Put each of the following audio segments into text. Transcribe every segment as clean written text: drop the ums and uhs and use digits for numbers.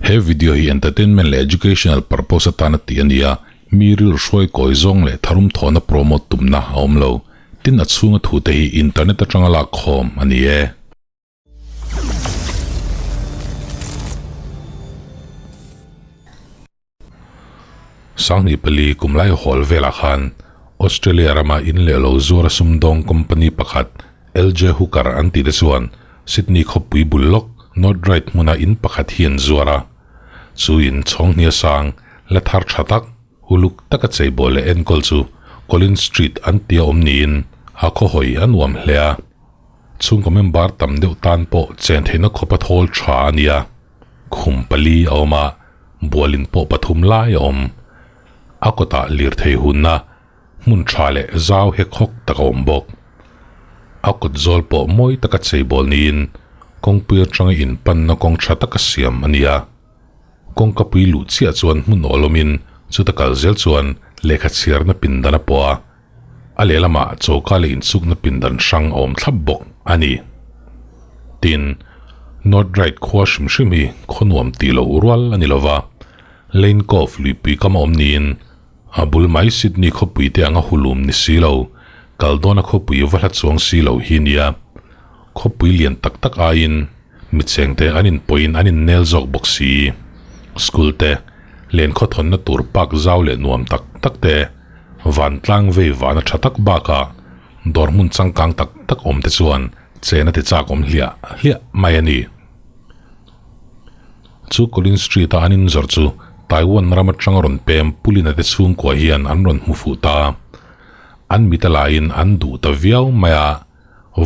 He video hi entertainment leh educational purpose atana tih a ni a, mi rilru hruai kawi zawng leh tharum thawhna promote tumna a awm lo. Tin a chhunga thute hi internet atanga lak khawm a ni e. Sanghnih pali kum lai hawl velah khan Australia rama in leh lo zuar a sumdawng company pakhat LJ Hooker an tih te chuan Sydney khawpui bul lawk North Ryde hmuna in pakhat hi an zuar a. Chu in chhawng hnia sang la thar tha tak, uluk taka cheibawl leh enkawl chu Collins Street an tia awm niin a khawhawi a nuam hle a. Chhungkaw member tam deuh tan pawh chen theihna khawpa thawl tha a nia. Khum pali a awm a, bualin pawh pathum lai a awm. A kawtah lirthei hunna hmun tha leh zau hek hawk tak a awm bawk. A kawt zawl pawh mawi taka cheibawl niin kawngpui atanga inpanna kawng tha taka siam a ni a. Kawngka pui luh chiah chuan hmun awl awmin chuta kal zel chuan lehkha chhiarna pindan a pawh a. A lehlamah choka leh insukna pindan hrang a awm thlap bawk a ni. Tin, North Ryde khua hrim hrim hi khaw nuam tih loh rual a ni lova, Lane Cove luipui kam a awm niin a bul mai Sydney khawpui te anga hulum ni si lo, kal dawna khawpui va hla chuang si lo hi nia. Khawpui lian tak tak aiin mi chengte an inpawhin an innel zawk bawk si. School te, len khawthawnna tur park zau leh nuam tak tak te, Vantlang vei vana tha tak bakah dawr hmun changkang tak tak awm te chuan chena ti chak awm hliah hliah mai a ni. Chu Collins Street a an inzawrh chu Taiwan ram atanga rawn pem Pulina te chhungkua hian an rawn hmu fuh ta. An mit a laiin an duh ta viau mai a,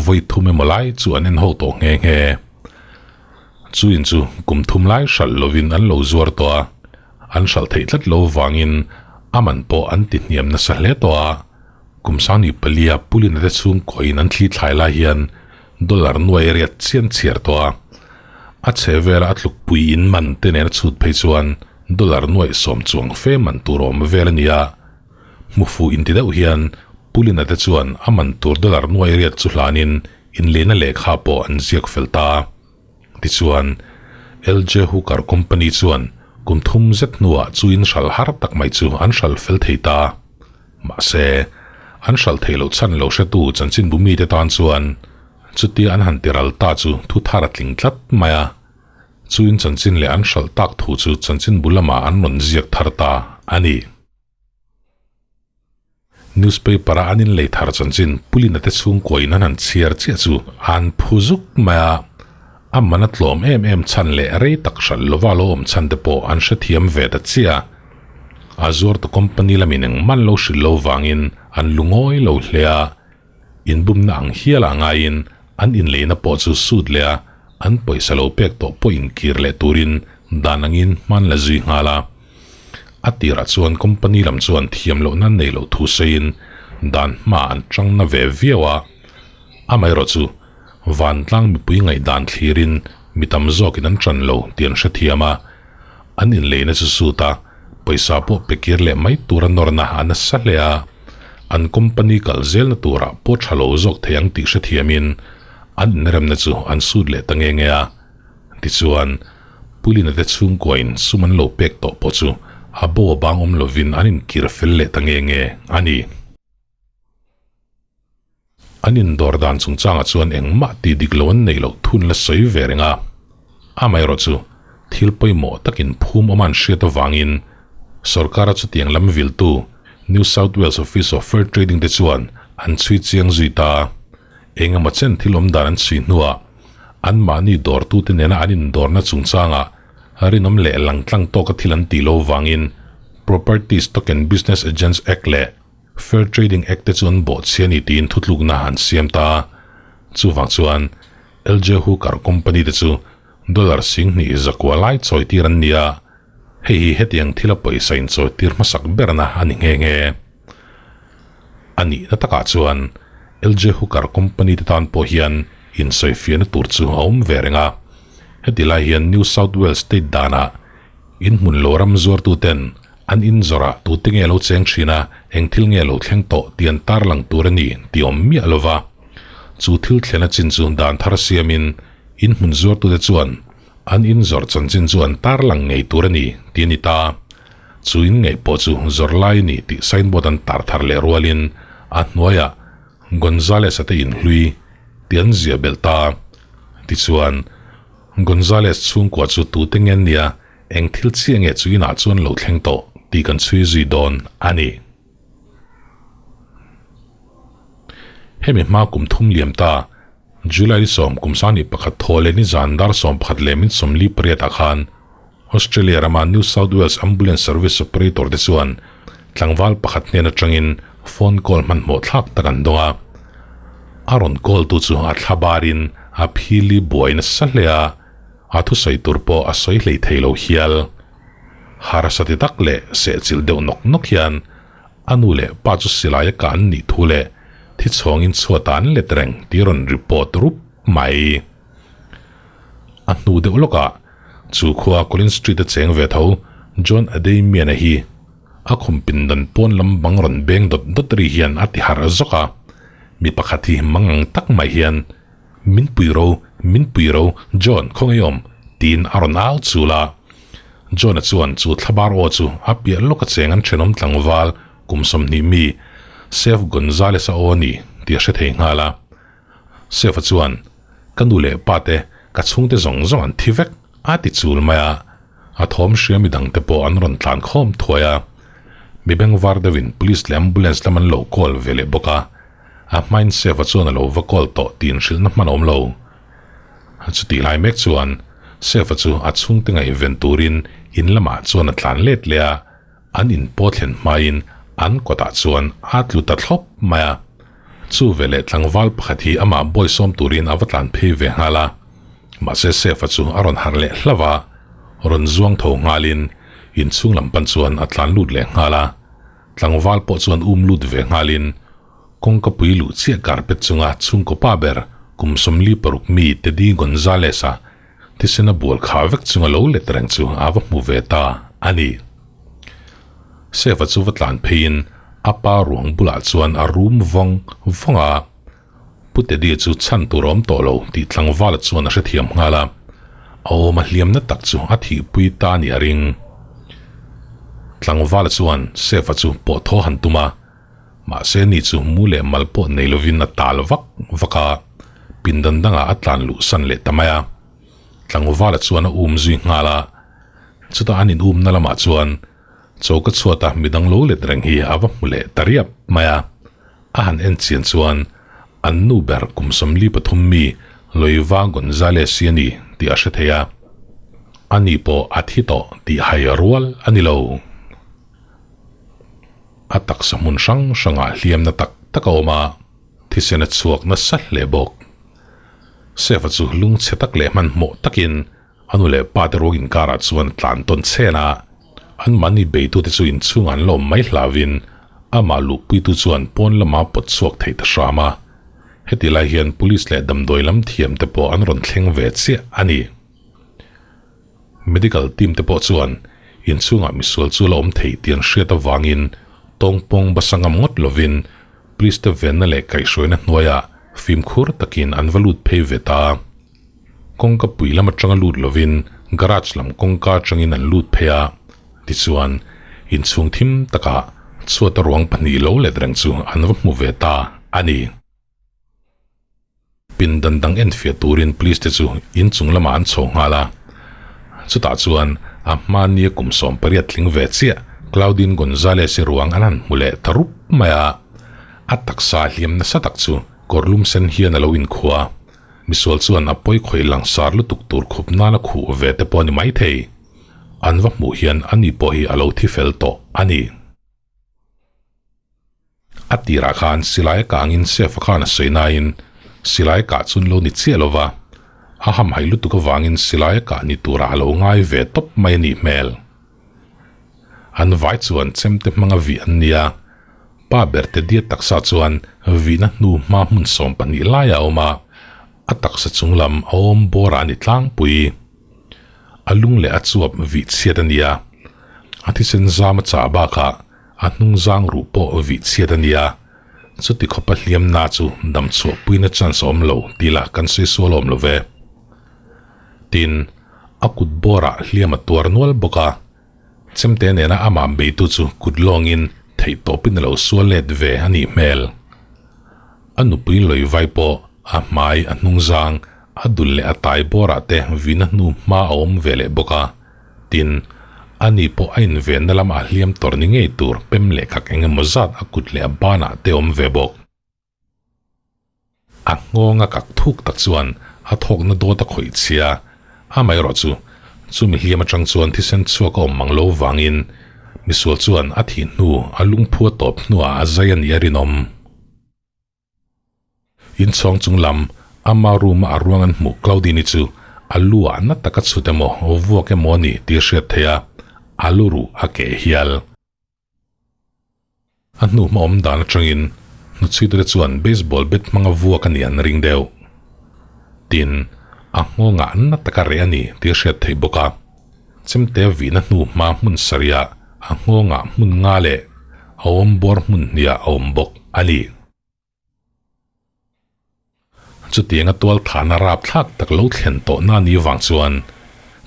vawi thum emaw lai chu an en ho tawh nghe nghe. Chu in chu kum thum lai hralh lovin an lo zuar tawh a, an hralh theih tlat lo vangin a man pawh an ti hniam nasa hle tawh a. Kum sangni palia Pulina te chhungkawiin an thli thlai lai hian dollar nuai riat chian chhiar tawh a. A chhe vela a tlukpui in man te nen a chhut phei chuan dollar nuai sawm chuang fe man tur awm vel a ni a. Hmu fuh inti deuh hian Pulina te chuan a man tur dollar nuai riat chu hlanin Inlehna lehkha pawh an ziak fel ta. Tichuan, LJ Hooker Company chuan kum thum zet hnuah chu in hral har tak mai chu an hral fel thei ta. Mahse, an hral theih loh chhan lo hretu chanchinbu mite tan chuan chutia an han tiral ta chu thu thar a tling tlat mai a. Chu in chanchin leh an hral tak thu chu chanchinbu lamah an rawn ziak thar ta a ni. Newspaper a an inlei thar chanchin Pulina te chhungkuain an han chhiar chiah chu an phu zuk mai a, a man a tlawm em em chhan leh rei tak hralh lova lo awm chhan te pawh an hrethiam ve ta chiah. A zuartu company lamin engmah lo hrilh lo vangin an lungawi lo hle a, inbumna ang hialah ngaiin an inleina pawh chu sut leh a, an pawisa lo pek tawh pawh inkir leh turin dan angin hman la zui nghal a. A tirah chuan company lam chuan thiam lohna nei loh thu sawiin dan hma an tang na ve viau a, amaherawh chu vantlang mipui ngaihdan thlirin mi tam zawkin an tan lo tih an hrethiam a, an inleina chu sut a, pawisa pawh pe kir leh mai tura nawrna a nasa hle a, an company kal zelna turah pawh tha lo zawk thei ang tih hrethiamin an inremna chu an sut leh ta nge nge a. Tichuan, Pulina te chhungkuain sum an lo pek tawh pawh chu a bo a bang awm lovin an inkir fel leh ta nge nge a ni. An indawr dan chungchangah chuan engmah tih dik lo an neih loh thun la sawi ve reng a. Amaherawh chu, thil pawimawh takin phum awm an hriat avangin sorkara chutiang lam viltu New South Wales Office of Fair Trading te chuan an chhui chiang zui ta. Engemaw chen thil awm dan an chhui hnuah anmahni dawrtute nena an indawrna chungchangah rinawm leh langtlang tawka thil an tih lo vangin Property Stock and Business Agents Act leh Fair Trading Act te chu an bawhchhia a ni tiin thutlukna an siam ta a. Chuvang chuan LJ Hooker Company te chu dollar singhnih zakua lai chawitir an ni a, hei hi hetiang thila pawisa inchawitir hmasak berna a ni nghe nghe. A nihna takah chuan LJ Hooker Company te tan pawh hian insawifiahna tur chu a awm ve reng a. Heti lai hian New South Wales state danah inhmun lo ram zuartuten an inzawrh ah tute nge lo cheng thin a, eng thil nge lo thleng tawh tih an tarlang tur a ni tih awm miah lo va. Chu thil thlena chin chu dan thar siamin inhmun zuartute chuan. An in zawrh chanchin chu an tarlang ngei tur a ni tih a ni ta. Chu in ngei pawh chu zawrh lai a ni tih signboard an tar thar leh rualin a hnuaiah Gonzales-a te inhlui tih an ziah belh ta. Tichuan, Gonzales chhungkua chu tute nge an nia, eng thil chiah nge chu inah chuan lo thleng tawh tih kan chhui zui dawn a ni. Hemi hma kum thum liam ta, July 11 thaw leh nizan dar 11:48 ah khan Australia rama New South Wales Ambulance Service operator te chuan tlangval pakhat hnen atangin phone call hmanhmawh thlak tak an dawng a. A rawn call tu chu a thla barin a phili buai nasa hle a, a thusawi tur pawh a sawi hlei thei lo hial. Harsa ti tak leh sehchilh deuh nawk nawk hian a nu leh pa chu silai a kah an nih thu leh thi chhawngin chhuat ah an let reng tih rawn report rup mai. A hnu deuh lawkah chu khua Collins Street a cheng ve tho John Adamian-a hi a khum pindan pawn lam bang rawn beng dawt dawt ri hian a ti harh zawk a, mi pakhat hi mangang tak mai hian Min pui ro, min pui ro, John, khawngaih awm, tiin a rawn au chul a. John-a chuan chu thlabar aw chu a piah lawk a cheng an thenawm tlangval kum 20 mi Sef Gonzales-a aw a ni tih a hre thei nghal a. Sef-a chuan, Ka nu leh pa te, ka chhungte zawng zawng an thi vek, a ti chul mai a. A thawm hria midangte pawh an rawn tlan khawm thuai a. Mi bengvar deuhin police leh ambulance lam an lo call ve leh bawk a. A hmain Seva chuan a lo va call tawh tih inhrilhna hman a awm lo. Chutih lai mek chuan Seva chu a chhungte ngaihven turin in lamah chuan a tlan let leh a, an in pawh thlen hmain an kawtah chuan a tlu ta thlawp mai a. Chu veleh tlangval pakhat hi amah bawisawm turin a va tlan phei ve nghal a, mahse Seva chu a rawn harh leh hlauh a, rawn zuang tho nghalin inchhung lam pan chuan a tlan lut leh nghal a. Tlangval pawh chuan um lut ve nghalin kawngka pui luh chiah carpet chunga chhungkaw pa ber kum 46 mi Teddy Gonzales-a thisen a bual khah vek chunga lo let reng chu a va hmu ve ta a ni. Seva chu va tlan pheiin a pa ruang bulah chuan a rum vawng vawng a, Pu Teddy chu chhan tur a awm tawh lo tih tlangvala chuan a hrethiam nghal a, a awm a hliamna tak chu a thihpui ta a nih a ring. Tlangvala chuan Sefa chu pawh thaw han tum a, mahse ni chu mu leh mal pawh nei lovin a tal vak vak a, pindan dangah a tlan luh san leh ta mai a. Tlangvala chuan a um zui nghal a, chutah an in umna lamah chuan Choka chhuata midang lo let reng hi a va hmu leh ta riap mai a, a han en chian chuan an nu ber kum 43 mi Loiva Gonzales hi a ni tih a hre thei a, ani pawh a thi tawh tih hai rual a ni lo. A taksa hmun hrang hrangah hliamna tak tak a awm a, thisen a chhuak nasa hle bawk. Sefa chu lungchhe tak leh hmanhmawh takin A nu leh pa te ruang inkarah chuan tlan tawn chhen a, an mahni beitute chu inchhungah an la awm mai hlauhin amah luhpuitu chuan pawn lama pawt chhuak theih ta hram a. Heti lai hian police leh damdawi lam thiam te pawh an rawn thleng ve chiah a ni. Medical team te pawh chuan inchhungah misual chu la awm theih tih an hriat avangin tawngpawng basa ngam ngawt lovin police te venna leh kaihhruaina hnuaiah fimkhur takin an va lut phei ve ta. Kawngka pui lam atanga lut lovin garage lam kawngka atangin an lut phei a, tichuan inchhung thim takah chhuata ruang pahnih lo let reng chu an va hmu ve ta a ni. Pindan dang enfiah turin police te chu inchung lamah an chho nghal a, chutah chuan a hmania kum 18 tling ve chiah Claudine Gonzalez-i ruang an han hmu leh ta rup mai a, a taksa hliam nasa tak chu kawrlum sen hian a lo inkhua. Misual chuan a pawi khawih langsar lutuk tur khup nana khuh ve te pawh a ni maithei. An va hmuh hian ani pawh hi a lo thi fel tawh a ni. A tirah khan silai a kangin Sefa khan a sawi nain silai kah chun lo ni chiah lova, a hamhaih lutuk avangin silai a kah ni turah a lo ngai ve tawp mai a nih hmel. An vai chuan chemte hmanga vih an nia. Pa ber te diat taksa chuan vihna hnu hma hmun 12 lai a awm a, a taksa chung lam a awm bawr ah a ni tlangpui. A lung leh a chuap vih chhiat a nia, a thisen zam a chah bakah a hnung zang ruh pawh vih chhiat a nia, chuti khawpa hliamna chu dam chhuahpuina chance a awm lo tih lah kan sawi sual awm lo ve. Tin. A kut bawrah hliam a tuar nual bawk a. Chemte nena amah beitu chu kut lawngin theihtawpin a lo sual let ve a nih hmel. A nupui lawi vai pawh a hmai a hnungzang a dul leh a tai bawrah te vina hnu hma a awm ve leh bawk a. Tin, ani pawh a invenna lama a hliam tawrh ni ngei tur pem leh khak eng emaw zat a kut leh a banah te awm ve bawk. A nghawng a kak thuk tak chuan a thawkna dawt a khawih chhia. Amaherawh chu, chumi hliam atang chuan thisen chhuak a awm mang lo vangin misual chuan a thih hnu a lungphu a tawp hnuah a zai a nih a rinawm. Inchhawng chung lam ama room a a ruang an hmuh Claudine-i chu a lu ah na taka chhut emaw vuak emaw a ni tih a hriat theih a, a lu ruh a keh hial. A hnu hma awm dan atangin hnuchhuitute chuan baseball bat hmanga vuak a nih an ring deuh. Tin, a nghawngah na taka reh a ni tih a hriat theih bawk a. Chemte vihna hnu hma hmun sarihah a nghawngah hmun nga leh a awm bawr hmun hniah a awm bawk a ni. Chutianga tual thahna rapthlak tak lo thlen tawhna ni vang chuan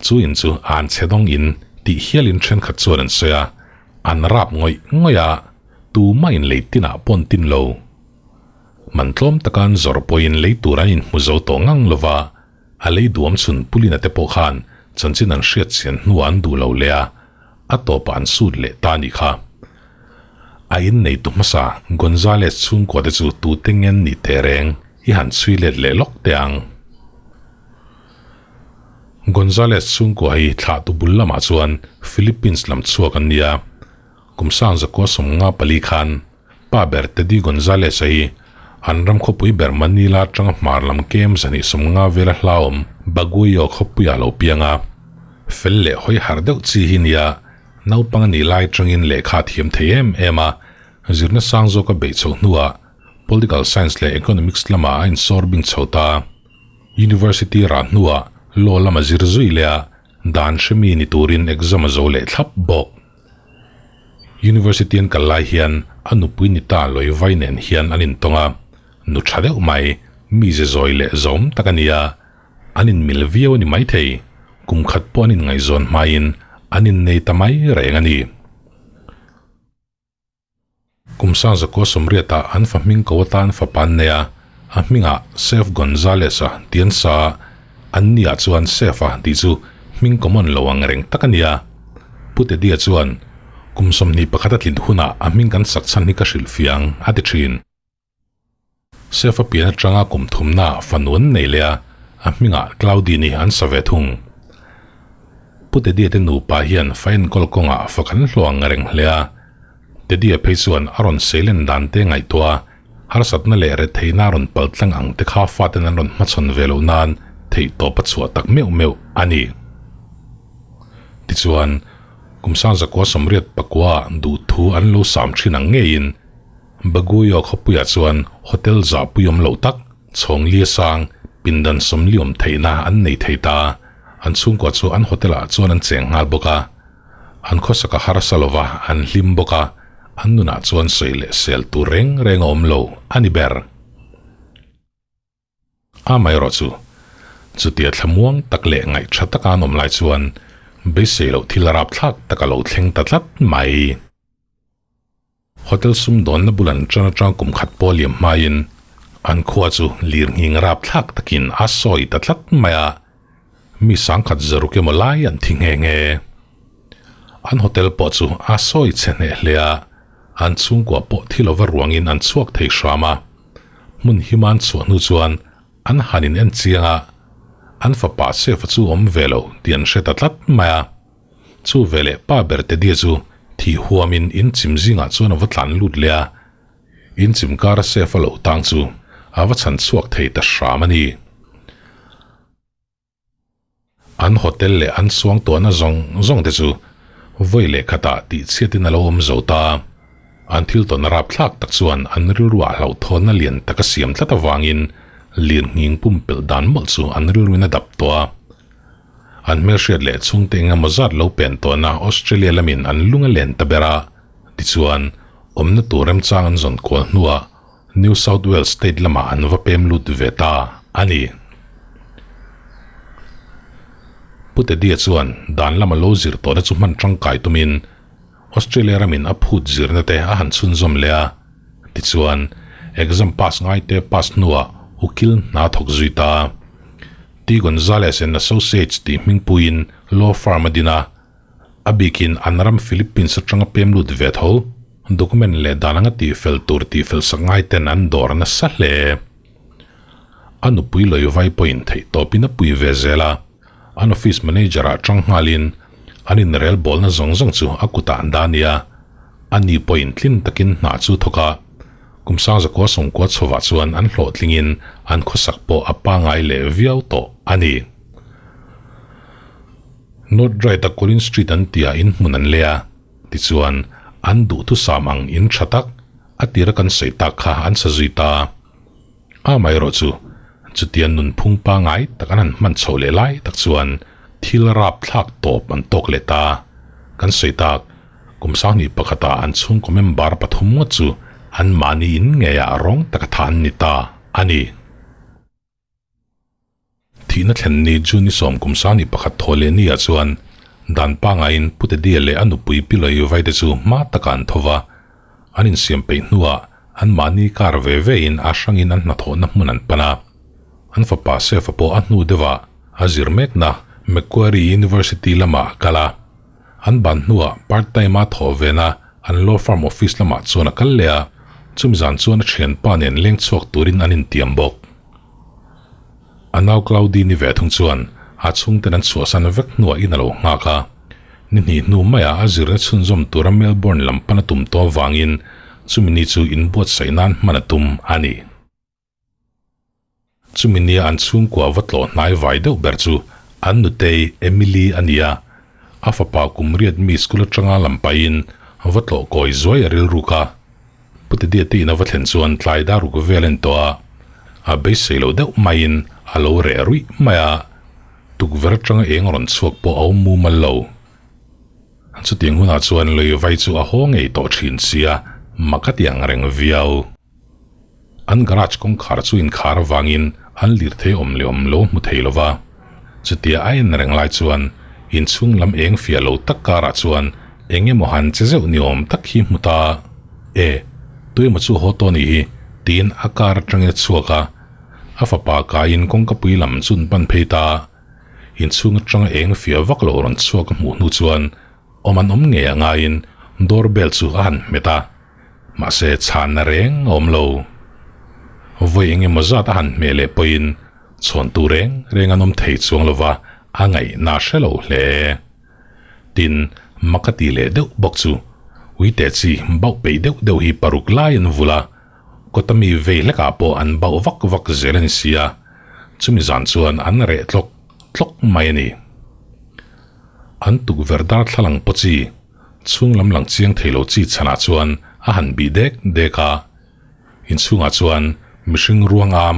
chu in chu an chhe dawng in tih hialin thenkhat chuan an sawi a, an rap ngawih ngawih a, tumah in lei tinah pawn tin lo. Man tlawm taka an zawrh pawhin lei tur an inhmu zo tawh ngang lo va, a lei duam chhun Pulina te pawh khan chanchin an hriat chian hnuah an duh lo leh a, a tawpah an sut leh ta a nih kha. A inneitu hmasa Gonzalez chhungkua te chu tute ngen nih teh reng i han chhui let leh lawk teh ang. Gonzalez chhungkua hi thlahtu bul lamah chuan Philippines lam chhuak an nia. Kum sang zakua 54 khan pa ber Teddy Gonzalez-a hi an ram khawpui ber Manila atanga hmar lam kem 250 vela hlauhawm Baguio khawpuiah a lo piang a. Fel leh hawi harh deuh chi hi nia, naupang a nih lai atangin lehkha a thiam thei em em a, zirna sang zawka beih chhoh hnuah Political Science leh Economics lamah a insawr bing chho ta. University rah hnuah Law lama zir zui leh a, dan hremi ni turin exam a zo leh thlap bawk. University an kal lai hian a nupui ni ta lawi vai nen hian an intawng a, nu tha deuh mai, mi ze zawi leh zawm tak a ni a, an inmil viau a ni maithei, kum khat pawh an inngaihzawn hmain an innei ta mai reng a ni. Kum sang zakua sawmriatah an fa hming ko atan fapa an nei a, a hmingah Sef Gonzalez-a tih an sa a, an niah chuan Sef-a tih chu hming common lo ang reng tak a ni a. Pu Teddy-a chuan, Kum 21 a tlin hunah a hming kan sak chhan hi ka hrilh fiang, a ti thin. Sef-a pian atanga kum thumna fanu an nei leh a, a hmingah Claudine-i an sa ve thung. Pu Teddy-a te nupa hian fa enkawl kawngah fak an hlawh ang reng hle a. Teddy-a phei chuan a rawn seilen dan te ngaihtuah a, harsatna leh retheihna a rawn pal tlang ang te kha faten an rawn hmachhawn ve loh nan theihtawp a chhuah tak meuh meuh a ni. Tichuan, kum sang 189 ah duhthu an lo sam thin ang ngeiin, Baguio khawpuiah chuan hotel zahpui awm loh tak, chhawng lia sang, pindan sawmli awm theihna an nei thei ta. An chhungkua chu an hotel-ah chuan an cheng nghal bawk a. An khawsak a harsa lo va, an hlim bawk a, an nunah chuan sawi leh sel tur reng reng a awm lo a ni ber. Amaherawh chu, chutia thlamuang tak leh ngaihtha taka an awm lai chuan beisei loh thil rapthlak tak a lo thleng ta tlat mai. Hotel sumdawnna bul an tan atang kum khat pawh liam hmain an khua chu lirnghing rapthlak takin a sawi ta tlat mai a, mi sangkhat zaruk emaw lai an thi nghe nghe. An hotel pawh chu a sawi chhe hneh hle a, an chhungkua pawh thi lova ruangin an chhuak thei hram a. Hmun hima an chhuah hnu chuan an han in en chiang a, an fapa Sefa chu awm ve lo tih an hre ta tlat mai a. Chu veleh pa ber Teddy-a chu thih huamin in chim zingah chuan a va tlan lut leh a, in chim kara Sefa lo tang chu a va chhan chhuak thei ta hram a ni. An hotel leh an suang tuahna zawng zawng te chu vawi leh khatah tih chhiatin a lo awm zo ta. An thil tawn rapthlak tak chuan an rilruah hlauhthawnna lian tak a siam tlat avangin lirnghing pumpelh dan mawlh chu an rilruin a dap tawh a. An hmelhriat leh chhungte eng emaw zat lo pen tawhna Australia lamin an lung a len ta ber a, tichuan awmna tur remchang an zawn kual hnuah New South Wales state lamah an va pem lut ve ta a ni. Pu Teddy-a chuan dan lama lo zir tawhna chu hman tangkai tumin Australia ramin a phut zirna te a han chhunzawm leh a, tichuan exam pass ngai te pass hnuah ukil hna thawk zui ta. T Gonzales and Associates tih hmingpuiin law firm a din a, a bikin an ram Philippines atanga pem lut ve tho document leh dan anga tihfel tur tihfel sak ngai ten an dawr nasa hle. A nupui lawi vai pawhin theih tawpin a pui ve zel a, an office manager ah tang nghalin an inrel bawlna zawng zawng chu a kutah an dah a nia. A ni pawhin tlin takin hna chu thawk a, kum sangzakua sawmkua chhovah chuan an hlawhtlingin an khawsak pawh a pangai leh viau tawh a ni. North Ryde-a Collins Street an tihah inhmun an lei a, tichuan an duhthusam ang in tha tak a tira kan sawi tak kha an sa zui ta. Amaherawh chu, chutia nunphung pangai tak an han hman chhoh leh lai tak chuan thil rapthlak tawp an tawk leh ta. Kan sawi tak, kum sanghnih pakhata an chhungkaw member pathum ngawt chu an mahni in ngeiah rawng taka tha an ni ta a ni. Thihna thlen ni June sawm kum sanghnih pakhat thaw leh ni ah chuan dan pangaiin Pu Tedia leh a nupui Pi Loi Vaite chu hma takah an tho va, an insiam peih hnuah an mahni kar ve ve in a hrangin an hnathawhna hmun an pan a. An fapa Sefa pawh a hnu deuhah a zir mekna Macquarie University lamah a kal a. An ban hnuah part time a thawh vena an law firm office lamah chuan a kal leh a, chumi zan chuan a thianpa nen leng chhuak turin an intiam bawk. A nau Claudine ni ve thung chuan a chhungten an chhuahsan vek hnuah in a lo nghak a. Ni hnih hnu maiah a zirna chhunzawm tura Melbourne lam pan a tum tawh avangin chumi ni chu inbuatsaih nan hman a tum a ni. Chumi nia an chhungkua va tlawh hnai vai deuh ber chu an nutei Emily a ni a. A fapa kum riat mi school atanga lam pahin va tlawh kawi zuai a rilruk a. Pu Tedia te in a va thlen chuan tlai dar ruk vel a ni tawh a, a beisei loh deuh maiin a lo reh ruih mai a, tukverh atanga eng rawn chhuak pawh a awm mumal lo. Chutiang hunah chuan lui vai chu a haw ngei tawh thin sia, mak a ti ang reng viau. An garage kawngkhar chu inkhar avangin an lirthei awm leh awm lo hmu thei lo va, chutia a en reng lai chuan inchhung lam eng fiah lo tak karah chuan eng emaw han che zeuh ni awm tak hi hmu ta e, tuemaw chu haw tawh nih hi tiin a car atangin a chhuak a, a fapa kaiin kawngkapui lam chu an pan phei ta. Inchhung atanga eng fiah vak lo rawn chhuak a hmuh hnu chuan awm an awm ngei a ngaiin door bell chu a han hmet a. Mahse chhanna reng a awm lo. Vawi eng emaw zat a han hmeh leh pawhin chhawntu reng reng an awm thei chuang lova a ngaihna hre lo hle. Tin, mak a ti leh deuh bawk chu uite chi bauh peih deuh deuh hi paruk lai an vul a, kawta mi vei hlekah pawh an bauh vak vak zel a ni sia, chumi zan chuan an reh tlawk tlawk mai a ni. An tukverh darthlalang pawh chi Chhung lam lang chiang thei lo chi chhanah chuan a han bih dek dek a. Inchhungah chuan mihring ruang am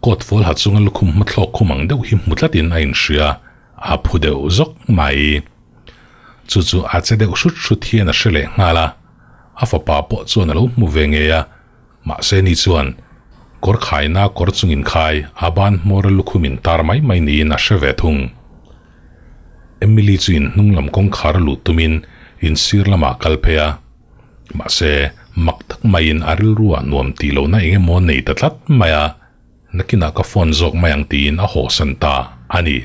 coat fual ha chunga lukhum hmathlawk khum ang deuh hi hmu tlatin a inhria, a phu deuh zawk mai. Chu chu a che deuh hrut hrut hian a hre leh nghal a, a fapa pawh chuan a lo hmu ve ngei a, mahse ni chuan kawr khaina kawr chungin khai a ban hmawra lukhum in tar mai mai niin a hre ve thung. Emily chu in hnung lam kawngkhar a luh tumin in sir lamah a kal phei a, mahse mak tak maiin a rilruah nuam tih lohna eng emaw nei ta tlat mai a, nakinah ka phone zawk mai ang tiin a hawhsan ta a ni.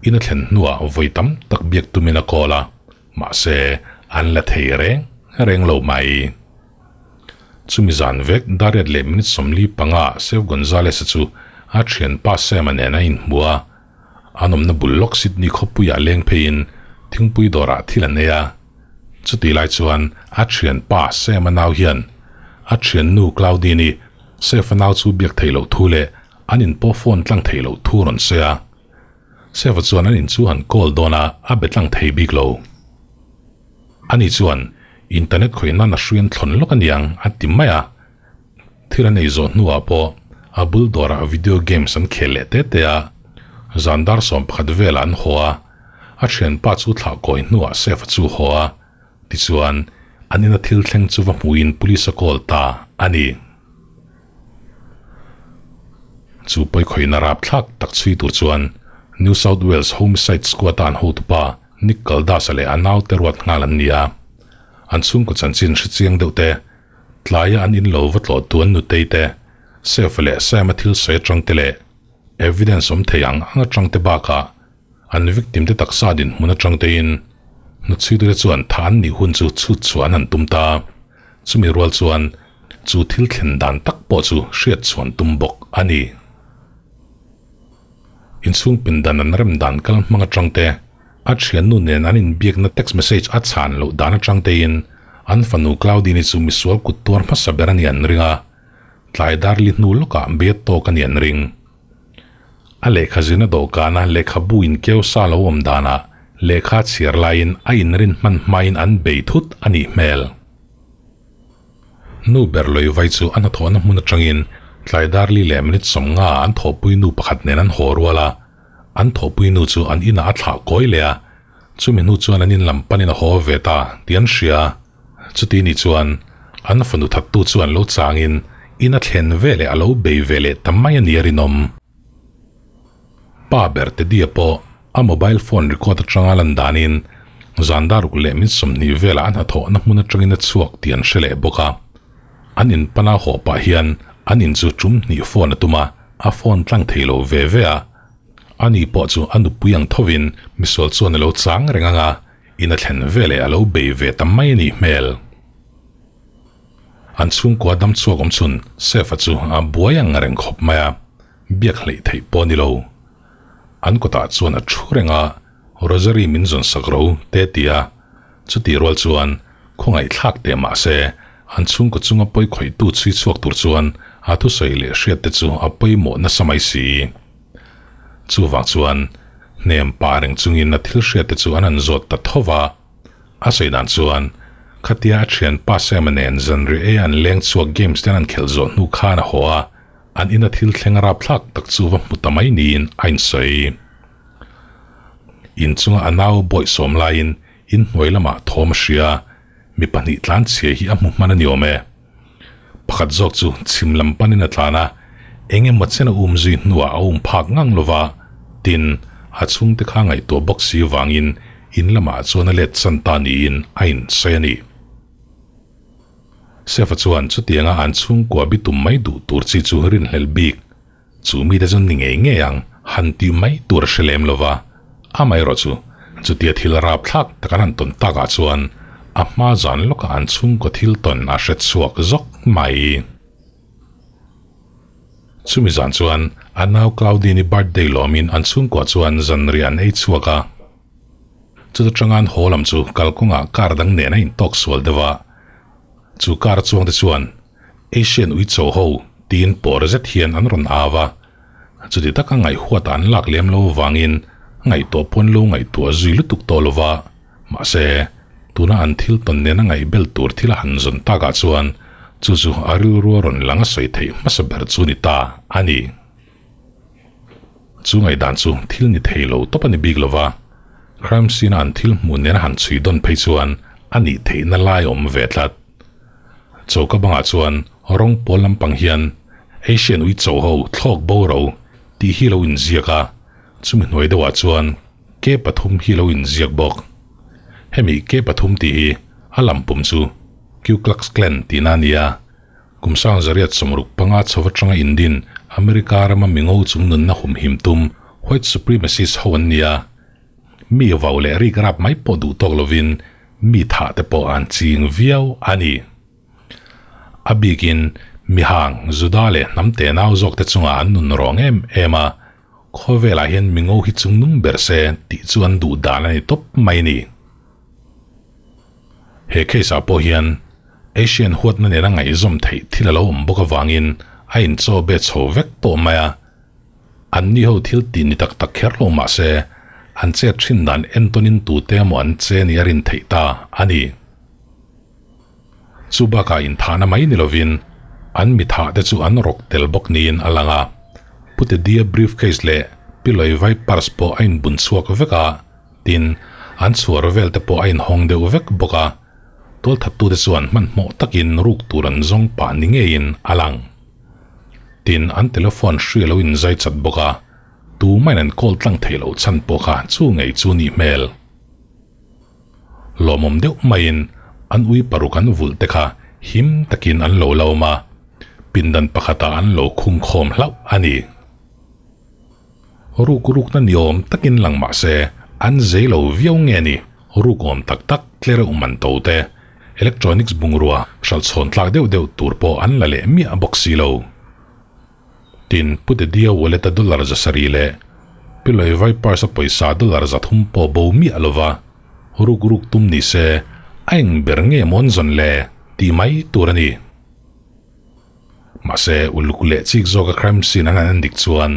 In a thlen hnuah vawi tam tak biak tumin a call a, mahse an la thei reng reng lo mai. Chumi zan vek Dariat leh minute 45 ah Sef Gonzales-a chu a thianpa Sam-a nen a inhmu a. An awmna bul lawk Sydney khawpuiah leng pheiin thingpui dawrah thil an ei a. Chutih lai chuan a thianpa Sam-a nau hian a thiannu Claudine-i Sef-a nau chu biak theih loh thu leh an inpawh phone tlang theih loh thu rawn sawi a. Sef-a chuan an in chu han call dawn a, a be tlang thei bik lo. Ani chuan, Internet khawih nan a hruian thlawn lawk aniang a ti mai a. Thil an ei zawh hnuah pawh a bul dawrah video games an khel leh te te a. Zan dar 11 velah an haw a, a thianpa chu thlah kawi hnuah Safe-a chu haw a. Tichuan, an ina thil thleng chu va hmuhin police a call ta a ni. Chu pawikhawihna rapthlak tak chhui tur chuan New South Wales Homicide Squad-a an hotupa Nick Kaldas-a leh a naute ruat nghal an ni a. An chhungkaw chanchin hre chiang deuh te, tlaia an in lo va tlawh tu an nutei te, Safe leh Sam-a thil sawi atang te leh evidence awm thei ang ang atang te bakah an victim te taksa dinhmun atang tein hnuchhuitute chuan tha an nih hun chu chhut chhuah an han tum ta. Chumi rual chuan chu thil thlen dan tak pawh chu hriat chhuan tum bawk a ni. Inchhung pindan an rem dan kal hmang atang te, a thiannu nen an inbiakna text message a chhan loh dan atang tein an fanu Claudine-i chu misual kut tuar hmasa ber a ni an ring a, tlai dar li hnu lawkah bia tawk a ni an ring. A lehkha zirna dawhkana lehkhabu inkeu sa lo awm danah lehkha chhiar laiin a inrin hman hmain an bei thut a nih hmel. Nu ber lawih vai chu a hnathawhna hmun atangin tlai dar li leh minute 50 ah an thawhpui nu pakhat nen an haw rual a, an thawhpui nu chu an inah a thlah kawi leh a, chumi hnu chuan an in lam panin a haw ve ta tih an hria. Chuti ni chuan an fanu thattu chuan lo changin in a thlen ve leh a lo bei ve leh ta mai a ni a rinawm. Pa ber Teddy-a pawh a mobile phone record atanga lan danin zan daruk leh min 20 velah a hnathawhna hmun atangin a chhuak tih an hre leh bawk a. An in pana haw pah hian an in chu tum hnih phone a tum a, a phone tlang thei lo ve ve a. Ani pawh chu a nupui ang thovin misual chuan a lo chang reng ang a, in a thlen veleh a lo bei ve ta mai a nih hmel. An chhungkua dam chhuak awm chhun Sefa chu a buai ang reng khawp mai a, biak hleih theih pawh a ni lo. An kawtah chuan a thu reng a, Rosary min zawn sak ro te ti a, chutih rual chuan khawngaihthlak teh mah se an chhungkaw chunga pawi khawihtu chhui chhuak tur chuan a thusawi leh hriat te chu a pawimawh nasa mai si. Chuvang chuan hnem pah reng chungin a thil hriat te chu an han zawt ta tho va. A sawi dan chuan khatia a thianpa Sam-a nen zanriah ei an leng chhuak games ten an khelh zawh hnu khan a haw a, an ina thil thleng rapthlak tak chu va hmu ta mai niin a insawi. Inchunga a nau bawih sawm laiin inhnuai lamah thawm a hria, mi pahnih tlanchhia hi a hmu hman a ni awm e. Pakhat zawk chu chhim lam panin a tlan a, eng emaw chen a um zui hnuah a um phak ngang lo va, tin, a chhungte kha ngaihtuah bawk si vangin in lamah chuan a let chan ta niin a insawi a ni. Sefa chuan chutianga an chhungkua bitum mai duh tur chi chu rinhlelh bik Chu mite chu ni ngei ngei ang han tih mai tur a hre lem lo va, amaherawh chu chutia thil rapthlak tak an han tawn takah chuan a hma zan lawkah an chhungkaw thil tawn a hre chhuak zawk mai. Chumi zan chuan a nau Claudine-i birthday lawmin an chhungkua chuan zanriah an ei chhuak a. Chuta tanga an haw lam chu kalkawngah car dang nen a intawk sual deuh a, chu car chuangte chuan Asian uicho ho tiin pawr zet hian an rawn au a, chuti taka ngaihhuat an lak lem lo avangin ngaihtuah pawn lo ngaihtuah zui lutuk tawh lo va, mahse tuna an thil tawn nena ngaihbel tur thil a han zawn takah chuan chu chu a rilru a rawn lang a sawi theih hmasa ber chu ni ta a ni. Chu ngaihdan chu thil ni thei lo tawp a ni bik lo va, crime scene a an thil hmuh nena han chhui dawn phei chuan a nih theihna lai a awm ve tlat. Choka bangah chuan rawng pawl lampang hian Asian ui cho ho thlawk bo ro tih hi lo inziak a, chumi hnuai deuhah chuan ke pathum hi lo inziak bawk. Hemi ke pathum tih hi a lampum chu Ku Klux Klan tihna a ni a, kum 1965 chho atanga indin America rama mingo chung nunna humhim tum white supremacist ho an ni a, mi vau leh rik rap mai pawh duh tawk lovin Mi thah te pawh an ching viau a ni. A bikin mihang Juda leh hnam tenau zawk te chungah an nun rawng em em a, khawvelah hian mingo hi chungnung ber se tih chu an duh dan a ni tawp mai ni. He case ah pawh hian Asian huatna nena ngaihzawm theih thil a lo awm bawk avangin a inchaw be chho vek tawh mai a. Anni ho thil tih ni tak tak kher lo mah se, an chet thin dan entawnin tute emaw an che ni a rin theih ta a ni. Chu bakah inthahna mai ni lovin an mi thah te chu an rawk tel bawk niin a lang a. Pu Tedia briefcase leh Piloi vai purse pawh a inbun chhuak vek a, tin, an chhuar vel te pawh a inhawng deuh vek bawk a. Tualthattute chuan hmanhmawh takin ruk tur an zawng pah ni ngeiin a lang. Tin, an telephone hri a lo inzai chat bawk a. Tumain an call tlang thei loh chhan pawh kha chu ngei chu nih hmel. Lawmawm deuh maiin an ui paruk an vulh te kha him takin an lo lawm a, pindan pakhatah an lo khung khawm hlauh a ni. Ruk rukna ni awm takin lang mah se an zei lo viau nge ni, ruk awm tak tak tlereuh man to te, electronics bungrua hralh chhawn tlak deuh deuh tur pawh an la leh miah bawk si lo. Tin, Pu Tedia wallet-a dollar 700 leh Pi Loivai purse-a pawisa dollar 300 pawh bo miah lova ruk ruk tum ni se, a eng ber nge mawn zawn le tih mai tur a ni. Mahse, uluk leh chik zawka crime scene an han en dik chuan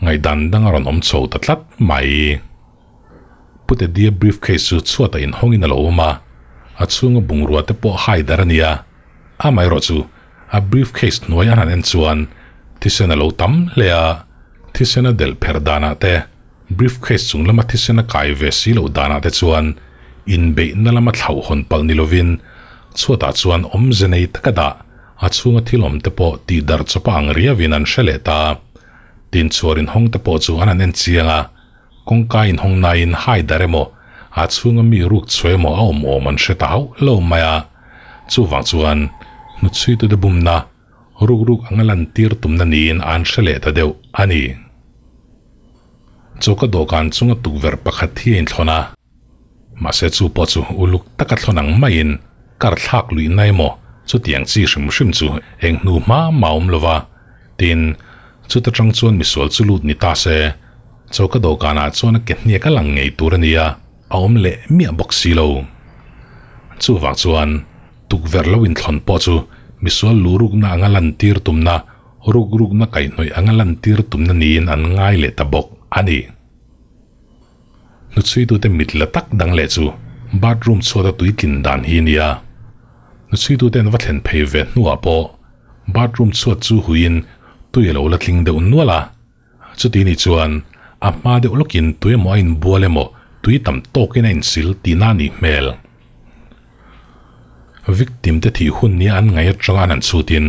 ngaihdan dang a rawn awm chho ta tlat mai. Pu Tedia briefcase chu chhuatah inhawngin a lo awm a, a chhunga bungrua te pawh hai dar a ni a, amaherawh chu A briefcase hnuai a han en chuan thisen a lo tam hle a, thisen a delh pher danah te, briefcase chung lama thisen a kai ve si loh danah te chuan inbeihna lama thlauh hawn palh ni lovin chhuatah chuan awmze nei taka dah a chhunga thil awm te pawh tih darh chawpa ang riauin an hre leh ta. Tin chhuar inhawng te pawh chu an han en chiang a, kawngka inhawng naiin hai dar emaw a chhunga mi ruk chhuah emaw a awm awm an hre ta hauh lo mai a. Chuvang chuan hnutchhuitute bumna ruk ruk anga lantir tumna niin an hre leh ta deuh a ni. Choka dawhkan chunga tukverh pakhat hi a inthlawn a, mahse chu pawh chu uluk taka thlawn ang maiin kar thlak luihna emaw chutiang chi hrim hrim chu eng hnu hma mah a awm lo va, tin, chuta tang chuan misual chu lut ni ta se, choka dawhkanah chuan a ke hniak a lang ngei tur a ni a. A awm leh miah bawk si lo. Chuvang chuan tukverh lo inthlawn pawh chu misual lu rukna anga lantir tumna, ruk rukna kaihhnawih anga lantir tumna niin an ngai leh ta bawk a ni. Hnuchhuitute mit la tak dang leh chu bathroom chhuata tui tlin dan hi a ni a. Hnuchhuitute an va thlen phei ve hnuah pawh bathroom chhuat chu huiin tui a lo la tling deuh nual a. Chuti ni chuan a hma deuh lawkin tui emaw a inbual emaw tui tam tawkin a insil tihna a nih hmel. Victim te thih hun nia an ngaih atanga an han chhutin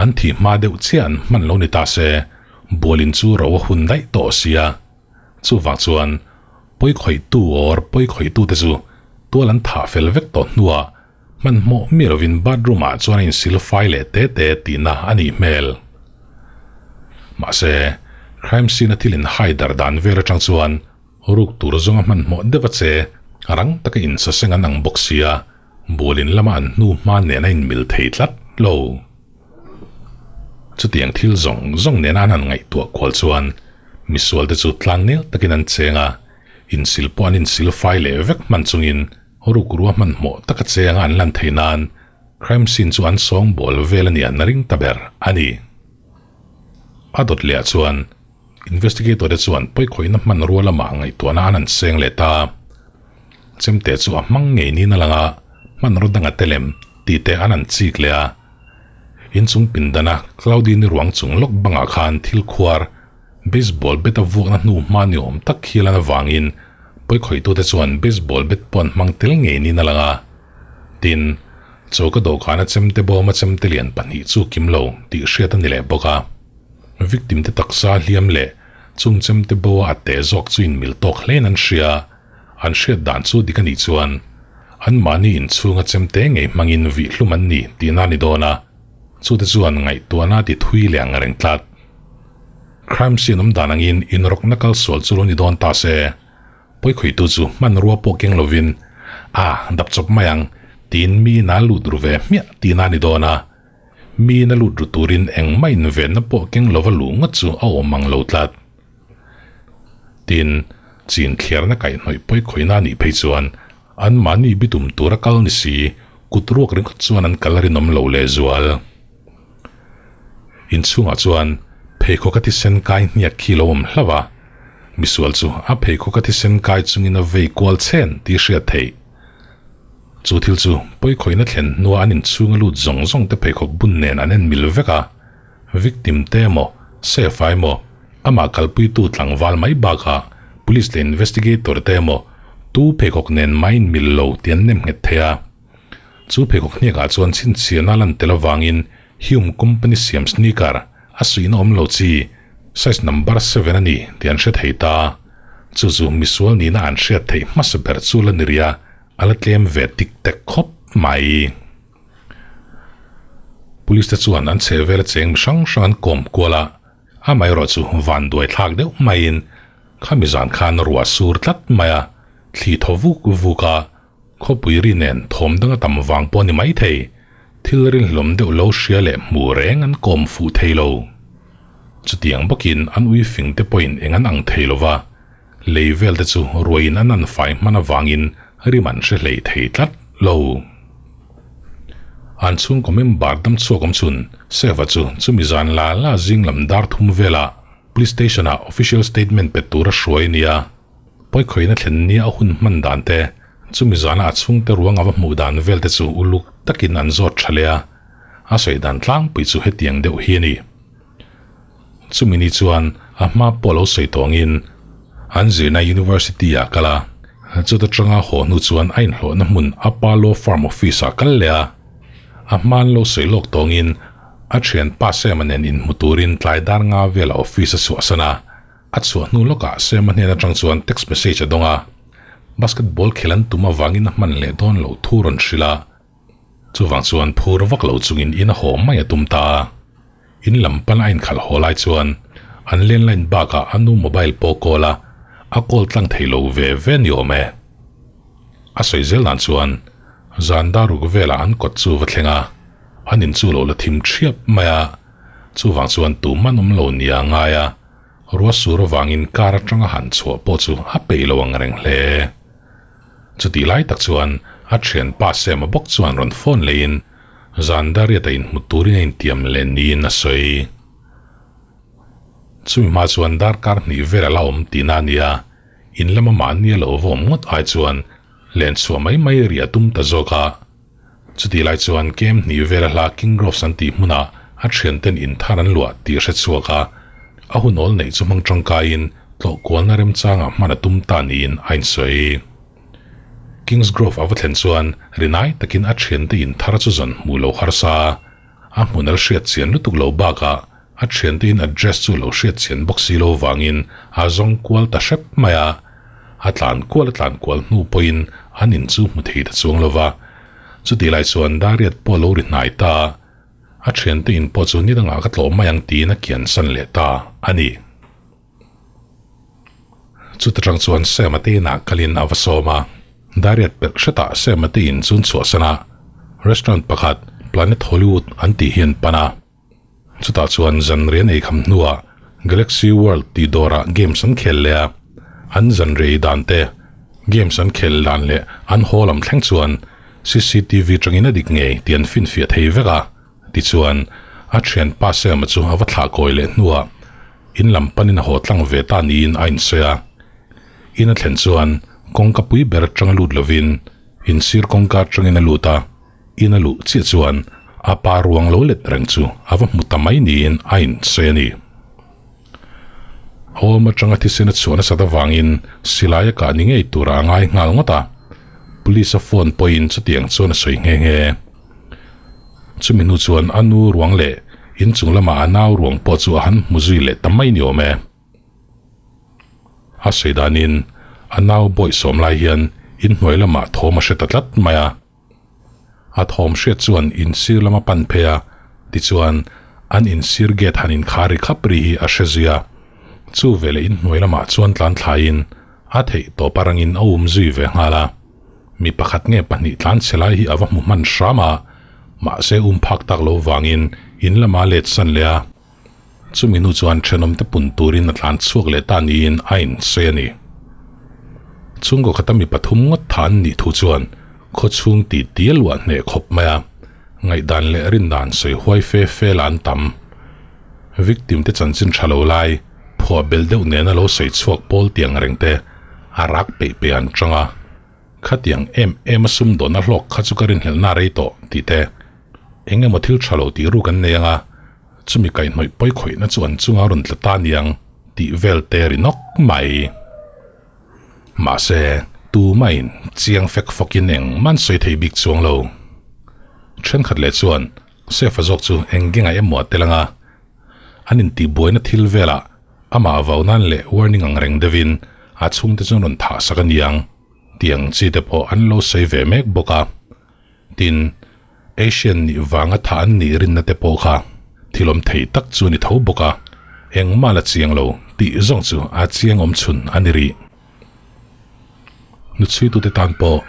an thih hma deuh chiah an hman lo ni ta se, bualin chu ro a hun daih tawh sia. Chuvang chuan pawi khawihtu or pawi khawihtute chu tual an thah fel vek tawh hnuah Hmanhmawh mi lovin bathroom ah chuan a insil fai leh te te tihna a nih hmel. Mahse, crime scene a thil in hai dar dan vel atang chuan ruk tur zawnga hmanhmawh deuh a che rang taka insaseng an ang bawk sia, bualin lama an hnu hma nen a inmil thei tlat lo. Chutiang thil zawng zawng nena an han ngaihtuah kual chuan misual te chu tlangnel takin an cheng a, insil pawh an insil fai leh vek hman chungin Ruk rua hmanhmawh taka cheng a an lan theih nan crime scene chu an sawng bawl vel a nih an ring ta ber a ni. A dawt leh ah chuan investigator te chuan pawikhawihna hmanrua lamah ngaihtuahna an han seng leh ta. Chemte chu a hmang ngei niin a lang a, hmanraw danga te lem tih te an han chik leh a. Inchung pindana Claudine-i ruang chung lawk bangah khan thil khuar Baseball bat a vuakna hnu hma ni awm tak hi lan avangin pawikhawitute chuan baseball bat pawh an hmang tel ngei niin a lang a. Tin, choka dawhkana chemte bawma chemte lian pahnih chu kim lo tih hriat a ni leh bawk a. Victim te taksa hliam leh chung chemte bo a a teh zawk chu inmil tawk hlein an hria. An hriat dan chu dik a nih chuan anmahni inchhunga chemte ngei hmangin vih hlum an ni tihna a ni dawn a, chute chuan ngaihtuahna ti thui leh ang reng tlat. Crime scene awm dan angin inrawkna kal sual chu lo ni dawn ta se, pawikhawihtu chu hmanrua pawh keng lovin, A, dap chawp mai ang, tiin mi ina lut ru ve hmiah tihna a ni dawn a. Mi ina lut ru turin engmah invenna pawh keng lova luh ngawt chu a awm ang lo tlat. Tin, chin thliarna kaihhnawih pawikhawihna a nih phei chuan anmahni bitum tura kal ni si, kut ruak ringawt chuan an kal rinawm lo lehzual. Inchhungah chuan pheikhawk a thisen kai hniak khi lo awm hlauh a, misual chu a pheikhawk a thisen kai chungin a vei kual chhen tih hriat theih. Chu thil chu pawikhawihna thlen hnua an inchhunga lut zawng zawng te pheikhawk bun nen an en mil vek a, victim te emaw, safe a emaw, amah kalpuitu tlangval mai bakah police leh investigator te emaw tu pheikhawk nen mah inmil lo tih an nem nghet thei a. Chu pheikhawk hniakah chuan chhinchhiahna a lan tel avangin Hume Company siam sneaker a suihna awm lo chi, Size number seven a ni tih an hre thei ta. Chu chu misual nihna an hriat theih hmasa ber chu la ni rih a, a la tlem ve tik tek khawp mai. Police te chuan an chheh vela cheng mi hrang hrang an kawm kual a, amaherawh chu van duai thlak deuh maiin khami zan khan ruah sur tlat mai a, thli thaw vuk vuk a, khawpui ri nen thawm dang a tam vang pawh a ni maithei, thil rinhlawm deuh lo hria leh hmu reng an kawm fuh thei lo. Chutiang bawkin an ui fing te pawhin eng an ang thei lo va, lei vel te chu ruaiin an an fai hman avangin rim an hre hlei thei tlat lo. An chhungkaw member dam chhuak awm chhun Seva chu chumi zan la la zing lam dar thum velah Police Station ah official statement pe tura hruai a ni a. Pawikhawina thlen nia a hun hman dan te, chumi zana a chhungte ruang a va hmuh dan vel te chu uluk takin an zawt tha leh a, a sawi dan tlangpui chu hetiang deuh hi a ni. Chumi ni chuan a hma pawh lo sawi tawngin an zirna University ah kal a, chuta tanga haw hnu chuan a inhlawhna hmun a pa law firm office ah kal leh a, a hma an lo sawi lawk tawngin a thianpa Sam-a nen inhmu turin tlai dar nga velah office a chhuahsan a. A chhuah hnu lawkah Sam-a hnen atang chuan text message a dawng a, basketball khel an tum avangin a hman leh dawn loh thu rawn hrilh a. Chuvang chuan phur vak lo chungin in a haw mai a tum ta a. In lam pana a inkhalh haw lai chuan an landline bakah a nu mobile pawh a call a, a call tlang thei lo ve ve ni awm e. A sawi zel dan chuan zan dar ruk velah an kawt chu va thleng a, an in chu lo la thim thiap mai a, chuvang chuan tuman awm lo nia a ngai a. Ruahsur avangin car atanga han chhuah pawh chu a peih lo ang reng hle. Chutih lai tak chuan a thianpa Sema bawk chuan rawn phone leiin zan dariat a inhmu turin a intiam leh niin a sawi. Chumi hma chuan darkar hnih vel a la awm tihna a nia, in lama mahni a lo va awm ngawt ai chuan len chhuah mai mai riah tum ta zawk a. Chutih lai chuan kem hnih vela hla King Groves an tih hmunah a thianten in thar an luah tih a hre chhuak a, a hunawl neih chu hmang tangkaiin tlawh kualna remchangah hman a tum ta niin a insawi. Kings Grove a va thlen chuan rinai takin a thiante in thar chu zawn hmuh lo harsa a, a hmun al hriat chian lutuk lo bakah a thiante in address chu lo hriat chian bawk si lo vangin a zawng kual ta hrep mai a. A tlan kual a tlan kual hnu pawhin an in chu hmu thei ta chuang lo va. Chutih lai chuan Dariat pawh a lo ri hnai ta a, a thiante in pawh chu ni dangah ka tlawh mai ang tiin a kian san leh ta a ni. Chuta tang chuan Sam-a te inah kalin a va sawm a, Dariat pelh hretah Sam-a te in chu an chhuahsan a, restaurant pakhat Planet Hollywood an tih hi an pan a. Chutah chuan zanrian ei kham hnuah Galaxy World tih dawrah games an khel leh a, an zanriai dan te, games an khel dan leh an haw lam thleng chuan cctv tangin a dik ngei tih an finfiah thei vek a, tichuan a thianpa Sam-a chu a va thlah kawi leh hnuah in lam panin a haw tlang ve ta niin a insawi a. In a thlen chuan kawngka pui ber atanga lut lovin insir kawngka atangin a lut a. In a luh chiah chuan a pa ruang lo let reng chu a va hmu ta mai niin a insawi a ni. A awm atanga thisen a chhuah nasat avangin silai a kah ni ngei tura a ngai nghal ngawt a, police a phone pawhin chutiang chuan a sawi nghe nghe. Chumi hnu chuan a nu ruang leh inchung lama a nau ruang pawh chu a han hmu zui leh ta mai ni awm e. A sawi danin a nau bawihsawm lai hian inhnuai lamah thawm a hre ta tlat mai a. A thawm hriat chuan insir lama pan phei a, tichuan an insir gate han inkhar ri khap ri hi a hre zui a. Chu veleh inhnuai lamah chuan tlan thlaiin a theih tawp a rangin a um zui ve nghal a. Mi pakhat nge pahnih tlan chhe lai hi a va hmu hman hram a, mahse um phak tak lo vangin in lama let san leh a. Chumi hnu chuan thenawmte pun turin a tlan chhuak leh ta niin a insawi a ni. Chhungkaw khata mi pathum ngawt tha an nih thu chuan khaw chhung ti ti a luah hneh khawp mai a, ngaihdan leh rindan sawi huai fe fe lah an tam. Victim te chanchin tha lo lai, phuah bel deuh nena lo sawi chhuak pawl tiang reng te a rak peih peih an chang a. Khatiang em em a sumdawnna hlawk kha chu ka rinhlelhna rei tawh tih te, eng emaw thil tha lo tih ruk an nei ang a, Chumi kaihhnawih pawi khawihna chu an chunga rawn tla ta niang tih vel te ri nawk mai. Mahse, tumahin chiang fek fawkin eng man sawi thei bik chuang lo. Thenkhat leh chuan Sefa zawk chu eng genga emaw a tel anga an intihbuaina thil velah. Amah vau nan leh warning ang reng deuhin a chhungte chu an rawn thah sak a niang tih ang chi te pawh an lo sawi ve mek bawk a. Tin, Asian nih vanga thah an nih rinna te pawh kha thil awm thei tak chu a ni tho bawk a, engmah la chiang lo tih zawng chu a chiang awm chhun a ni rih. Hnuchhuitute tan pawh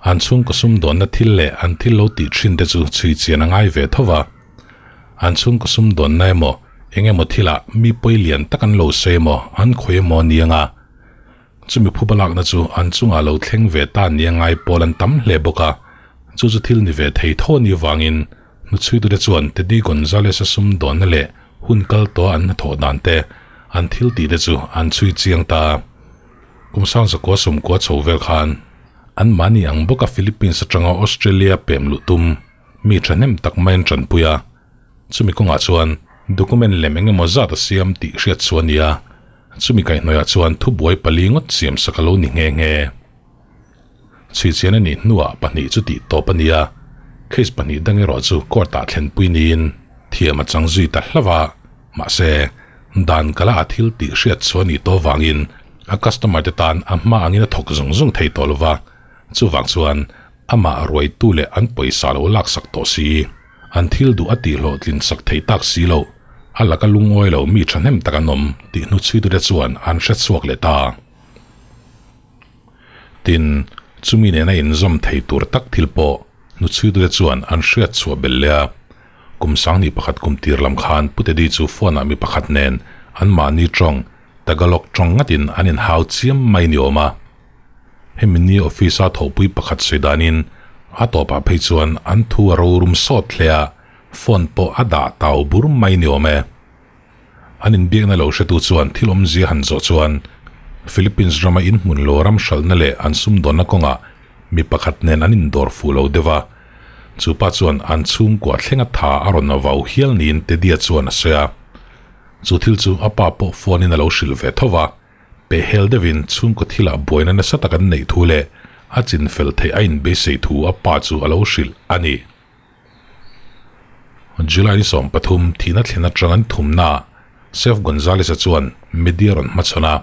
an chhungkaw sumdawnna thil leh an thil lo tih thin te chu chhui chian a ngai ve tho va. An chhungkaw sumdawnna emaw eng emaw thilah mi pawi lian tak an lo sawi emaw an khawi emaw a ni ang a, chumi phuba lakna chu an chungah lo thleng ve ta nia ngai pawl an tam hle bawk a, chu chu thil ni ve thei tho a nih vangin hnuchhuitute chuan Teddy Gonzalez-a sumdawnna leh hun kal tawha an hnathawh dan te, an thil tih te chu an chhui chiang ta. Kum sang zakua sawmkua chho vel khan an mahni ang bawka Philippines atanga Australia pem luh tum mi thahnem tak mai an tanpui a, chumi kawngah chuan document lem eng emaw zat a siam tih hriat chu a ni a, chumi kaihhnawihah chuan thubuai pali ngawt siam sak a lo ni nghe nghe. Chhuichian a nih hnuah pahnih chu tih tawp a ni a, case pahnih dang erawh chu court-ah thlenpui niin thiam a chang zui ta hlauh a, mahse, dan kala a thil tih hriat chu a nih tawh vangin a customer te tan a hma angin a thawk zung zung thei tawh lo va, chuvang chuan amah ruaitu leh an pawisa lo laksak tawh si, an thil duh a tihhlawhtlin sak thei tak si loh, a laka lungawi lo mi thahnem tak an awm tih hnuchhuitute chuan an hre chhuak leh ta. Tin, chumi nena inzawm thei tur tak thil pawh hnuchhuitute chuan an hriat chhuah belh leh a. Kum sangni pakhat kum tir lam khan Pu Teddy chu phone ah mi pakhat nen anmahni tawng, Tagalog tawng ngatin an inhau chiam mai ni awm a. Hemi ni office a thawhpui pakhat sawi danin a tawpah phei chuan an thu a rorum sawt hle a, phone pawh a dah tau bur mai ni awm e. An inbiakna lo hretu chuan thil awmzia han zawh chuan Philippines rama inhmun lo ram hralhna leh an sumdawnna kawngah mi pakhat nen an indawr fuh lo deuh a, chu pa chuan an chhungkua thlenga tha a rawn vau hial niin Tedia chuan a sawi a. Chu thil chu a pa pawh phone in a lo hrilh ve tho va, pehhel deuhin chhungkaw thilah buaina nasa tak an neih thu leh a chinfel theih a inbeisei thu a pa chu a lo hrilh a ni. July ni 13 thihna thlen atang an thumnaah Sef Gonzalez-a chuan media rawn hmachhawn a,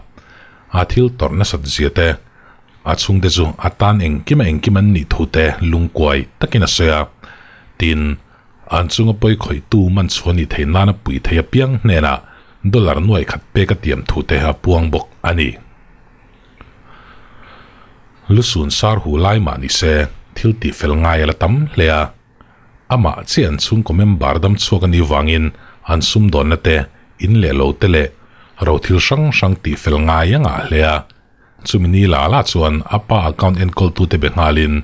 a thil tawrh nasat zia te, a chhungte chu a tan engkim a engkim an nih thu te lungkuai takin a sawi a. Tin, an chunga pawi khawihtu man chhuah nih theih nana pui thei apiang hnenah dollar nuai khat pek a tiam thu te a puang bawk a ni. Lusun sar hu lai mah ni se, thil tih fel ngai a la tam hle a. Amah chiah an chhungkaw member dam chhuak a nih vangin an sumdawnna te, in leh lo te leh ro thil hrang hrang tih fel ngai a ngah hle a. Chumi ni la la chuan a pa account enkawltute be nghalin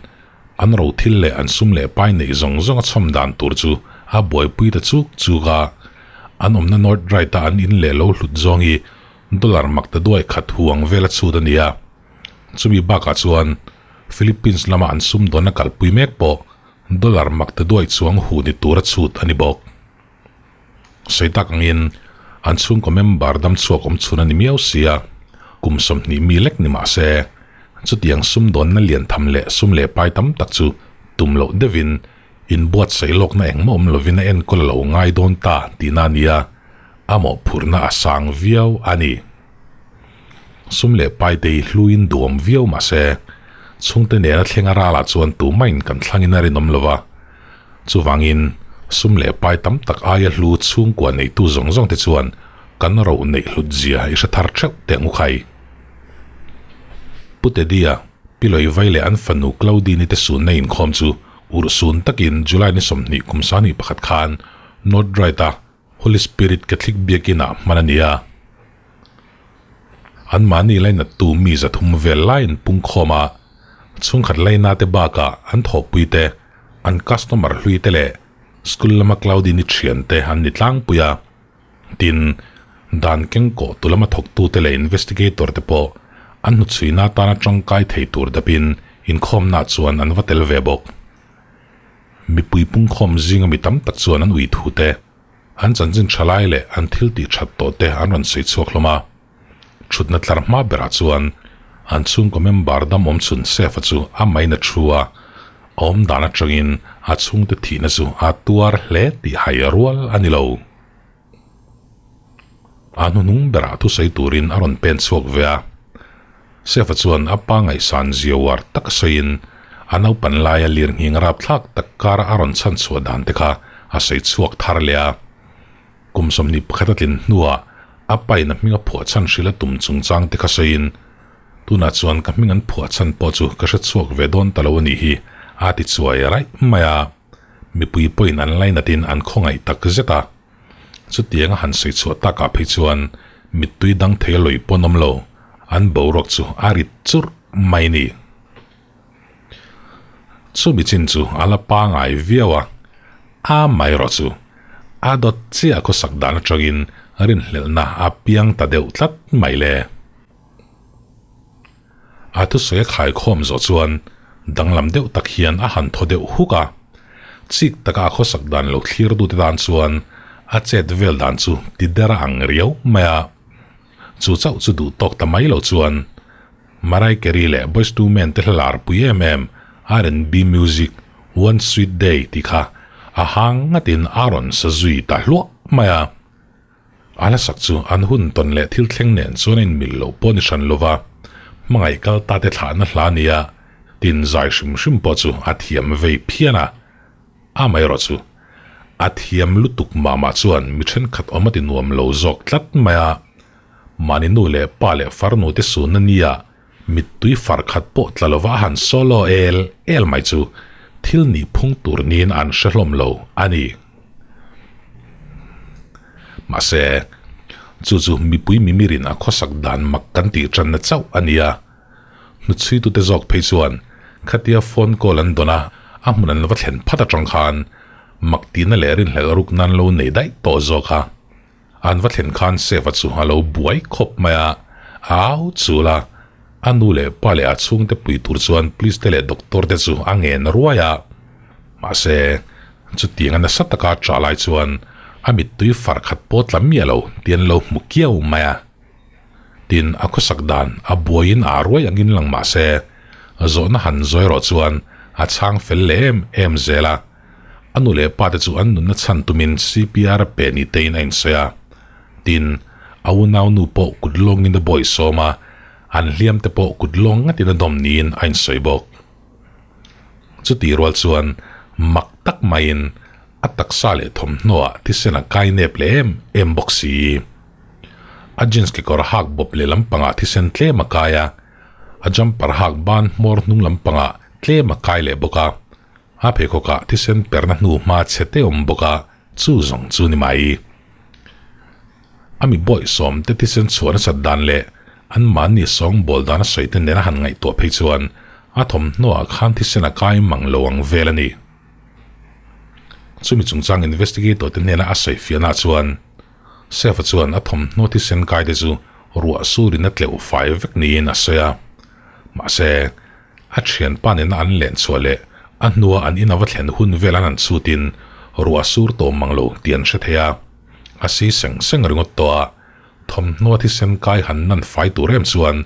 an ro thil leh an sum leh pai neih zawng zawng a chhawm dan tur chu a buaipui ta chuk chuk a. An awmna North Ryde-a an in leh lo hlut zawng hi Dollar mak ta duai khat huang vel a chhut a ni a. Chumi bakah chuan Philippines lama an sumdawnna kalpui mek pawh dollar mak ta duai chuang hu ni tur a chhut a ni bawk. Sawi tak angin an chhungkaw member dam chhuak awm chhun a ni miau si a, kum 20 mi lek ni mah se chutiang sumdawnna lian tham leh sum leh pai tam tak chu tum loh deuhin inbuatsaih lawkna engmah awm lovin a enkawl a lo ngai dawn ta tihna a ni a. A mawhphurhna a sang viau a ni. Sum leh pai te hi hluin duhawm viau mah se, chhungte nena thleng a ralah chuan tumahin kan thlangin a rinawm lo va. Chuvangin, sum leh pai tam tak aia hlu chhungkua neitu zawng zawng te chuan kan ro neih hlut zia i hre thar theuh teh ang u khai. Pu Teddy-a, Pi Lawivai leh an fanu Claudine-i te sunna inkhawm chu urhsun takin July ni 20 kum 21 khan North Ryde-a Holy Spirit Catholic Biakin-ah hman a ni a. Anmahni lainattu mi 300 vel laiin pungkhawm a, chhungkhat laina te bakah an thawhpui te, an customer hlui te leh school lama Claudine-i thian te an ni tlangpui a. Tin, dan kengkawh tu lama thawktu te leh investigator te pawh an hnuchhuina atana tangkai thei tur dapin inkhawmnaah chuan an va tel ve bawk. Mipui pungkhawm zinga mi tam tak chuan an ui thu te, an chanchin tha lai leh an thil tih that tawh te an rawn sawi chhuak hlawm a. Thutna tlar hma berah chuan an chhungkaw member dam awm chhun Sefa chu a main a thu a, a awm dan atangin a chhungte thihna chu a tuar hle tih hai rual a ni lo. A hnuhnung berah thusawi turin a rawn pen chhuak ve a. Sefa chuan a pa ngaihsan zia uar tak a sawiin a naupan laia lirnghing rapthlak tak kara a rawn chhan chhuah dan te kha a sawi chhuak thar leh a. Kum 21 a tlin hnuah a pain a hming a phuah chhan hrilh a tum chungchang te kha sawiin, Tunah chuan ka hming an phuah chhan pawh chu ka hre chhuak ve dawn ta lo a nih hi, a ti chuai raih mai a. Mipui pawhin an lainatin an khawngaih tak zet a. Chutianga han sawi chhuah takah phei chuan mittui dang thei a lawi pawn awm lo, an boruak chu a rit churh mai ni. Chumi chin chu a la pangai viau a, a mai erawh chu a dawt chiah khawsak dan atangin rinhlelhna a piang ta deuh tlat mai le. A thusawi a khaikhawm zawh chuan danglam deuh tak hian a han thaw deuh huk a, chik taka a khawsak dan lo thlir dute tan chuan a chet vel dan chu ti der a ang riau mai a. Chu chauh chu duh tawk ta mai lo chuan Mariah Carey leh Boyz II Men te hla lar pui em em R&B music One Sweet Day tih kha a hang ngatin a rawn sa zui ta hluah mai a. A hlasak chu an hun tawn leh thil thleng nen chuan a inmil loh pawh ni hran lova, hmangaih kal ta te thlahna hla nia tin zai hrim hrim pawh chu a thiam vei phian a. Amaherawh chu a thiam lutuk mah mah chuan mi thenkhat awm a ti nuam lo zawk tlat mai a, mahni nu leh pa leh farnu te sunna nia mittui far khat pawh tla lova a han solo el el mai chu thil nih phung tur niin an hre hlawm lo a ni. Mahse, chu chu mipui mimirin a khawsak dan mak kan tih tanna chauh a ni a. Hnuchhuitute zawk phei chuan khatia phone call an dawn a, a hmun an va thlen phat atang khan mak tihna leh rinhlelh ruk nan lo nei daih tawh zawk a. An va thlen khan Seva chu a lo buai khawp mai a, a au chul a, a nu leh pa leh a chhungte pui tur chuan police te leh doctor te chu a ngen ruai a. Mahse, chutiang a nasa taka ṭah lai chuan a mittui far khat pawh tla miah lo tih an lo hmu kiau mai a. Tin, a khawsak dan a buaiin a ruai angin lang mah se, zawhna han zawi rawh chuan a chhang fel leh em em zel a. A nu leh pa te chu an nunna chhan tumin CPR a pe ni tein a insawi a. Tin, a unau nu pawh kut lawngin a bawi sawm a, an hliam te pawh kut lawng ngatin a dawm niin a insawi bawk. Chutih rual chuan mak tak maiin a taksa leh thawmhnaw ah thisen a kai nep leh em em bawk si. A jeans kekawr hak bawp leh lampangah thisen tlem a kai a, a jumper hak ban hmawr hnung lampangah tlem a kai leh bawk a. A pheikhawkah thisen perna hnu hma chhe te awm bawk a, chu zawng chu ni mai. A mi bawihsawm te thisen chhuah nasat dan leh an mahni sawngbawl dan a sawi te nena han ngaihtuah phei chuan a thawmhnaw ah khan thisen a kai mang lo ang vel a ni. Chumi chungchang investigator te hnena a sawi fiahna chuan Sefa chuan a thawmhnaw thisen kai te chu ruah surin a tleuh fai vek niin a sawi a. Mahse, a thianpa nena an len chhuah leh a hnua an in ava thlen hun vel an han chhutin ruah sur tawm mang lo tih an hre thei a. A si seng seng ringawt tawh a, thawmhnaw thisen kai han nan fai tur em chuan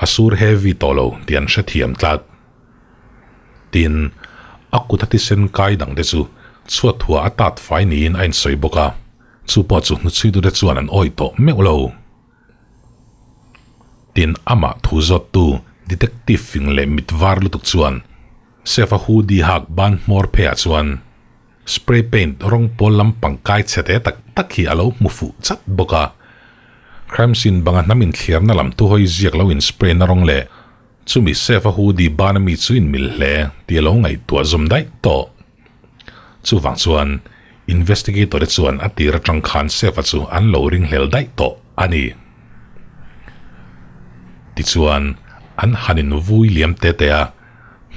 a sur heavy tawh lo tih an hrethiam tlat. Tin, a kut a thisen kai dang te chu chhuat thuah a tat fai niin a insawi bawk a, chu pawh chu hnuchhuitute chuan an awih tawh meuh lo. Tin, amah thu zawttu detective fing leh mit var lutuk chuan Sefa hoodie hak ban hmawr pheiah chuan spray paint rawng pawl lampang kai chhe te tak tak hi a lo hmu fuh chat bawk a. Crime scene banga hnam inthliarna lam thuhawi ziak lo in spray na rawng leh chumi Sefa hoodie bana mi chu inmil hle tih a lo ngaihtuah zawm daih tawh. Chuvang chuan investigator te chuan a tir atang khan Sefa chu an lo ringhlel daih tawh a ni. Tichuan an han invui liam te te a,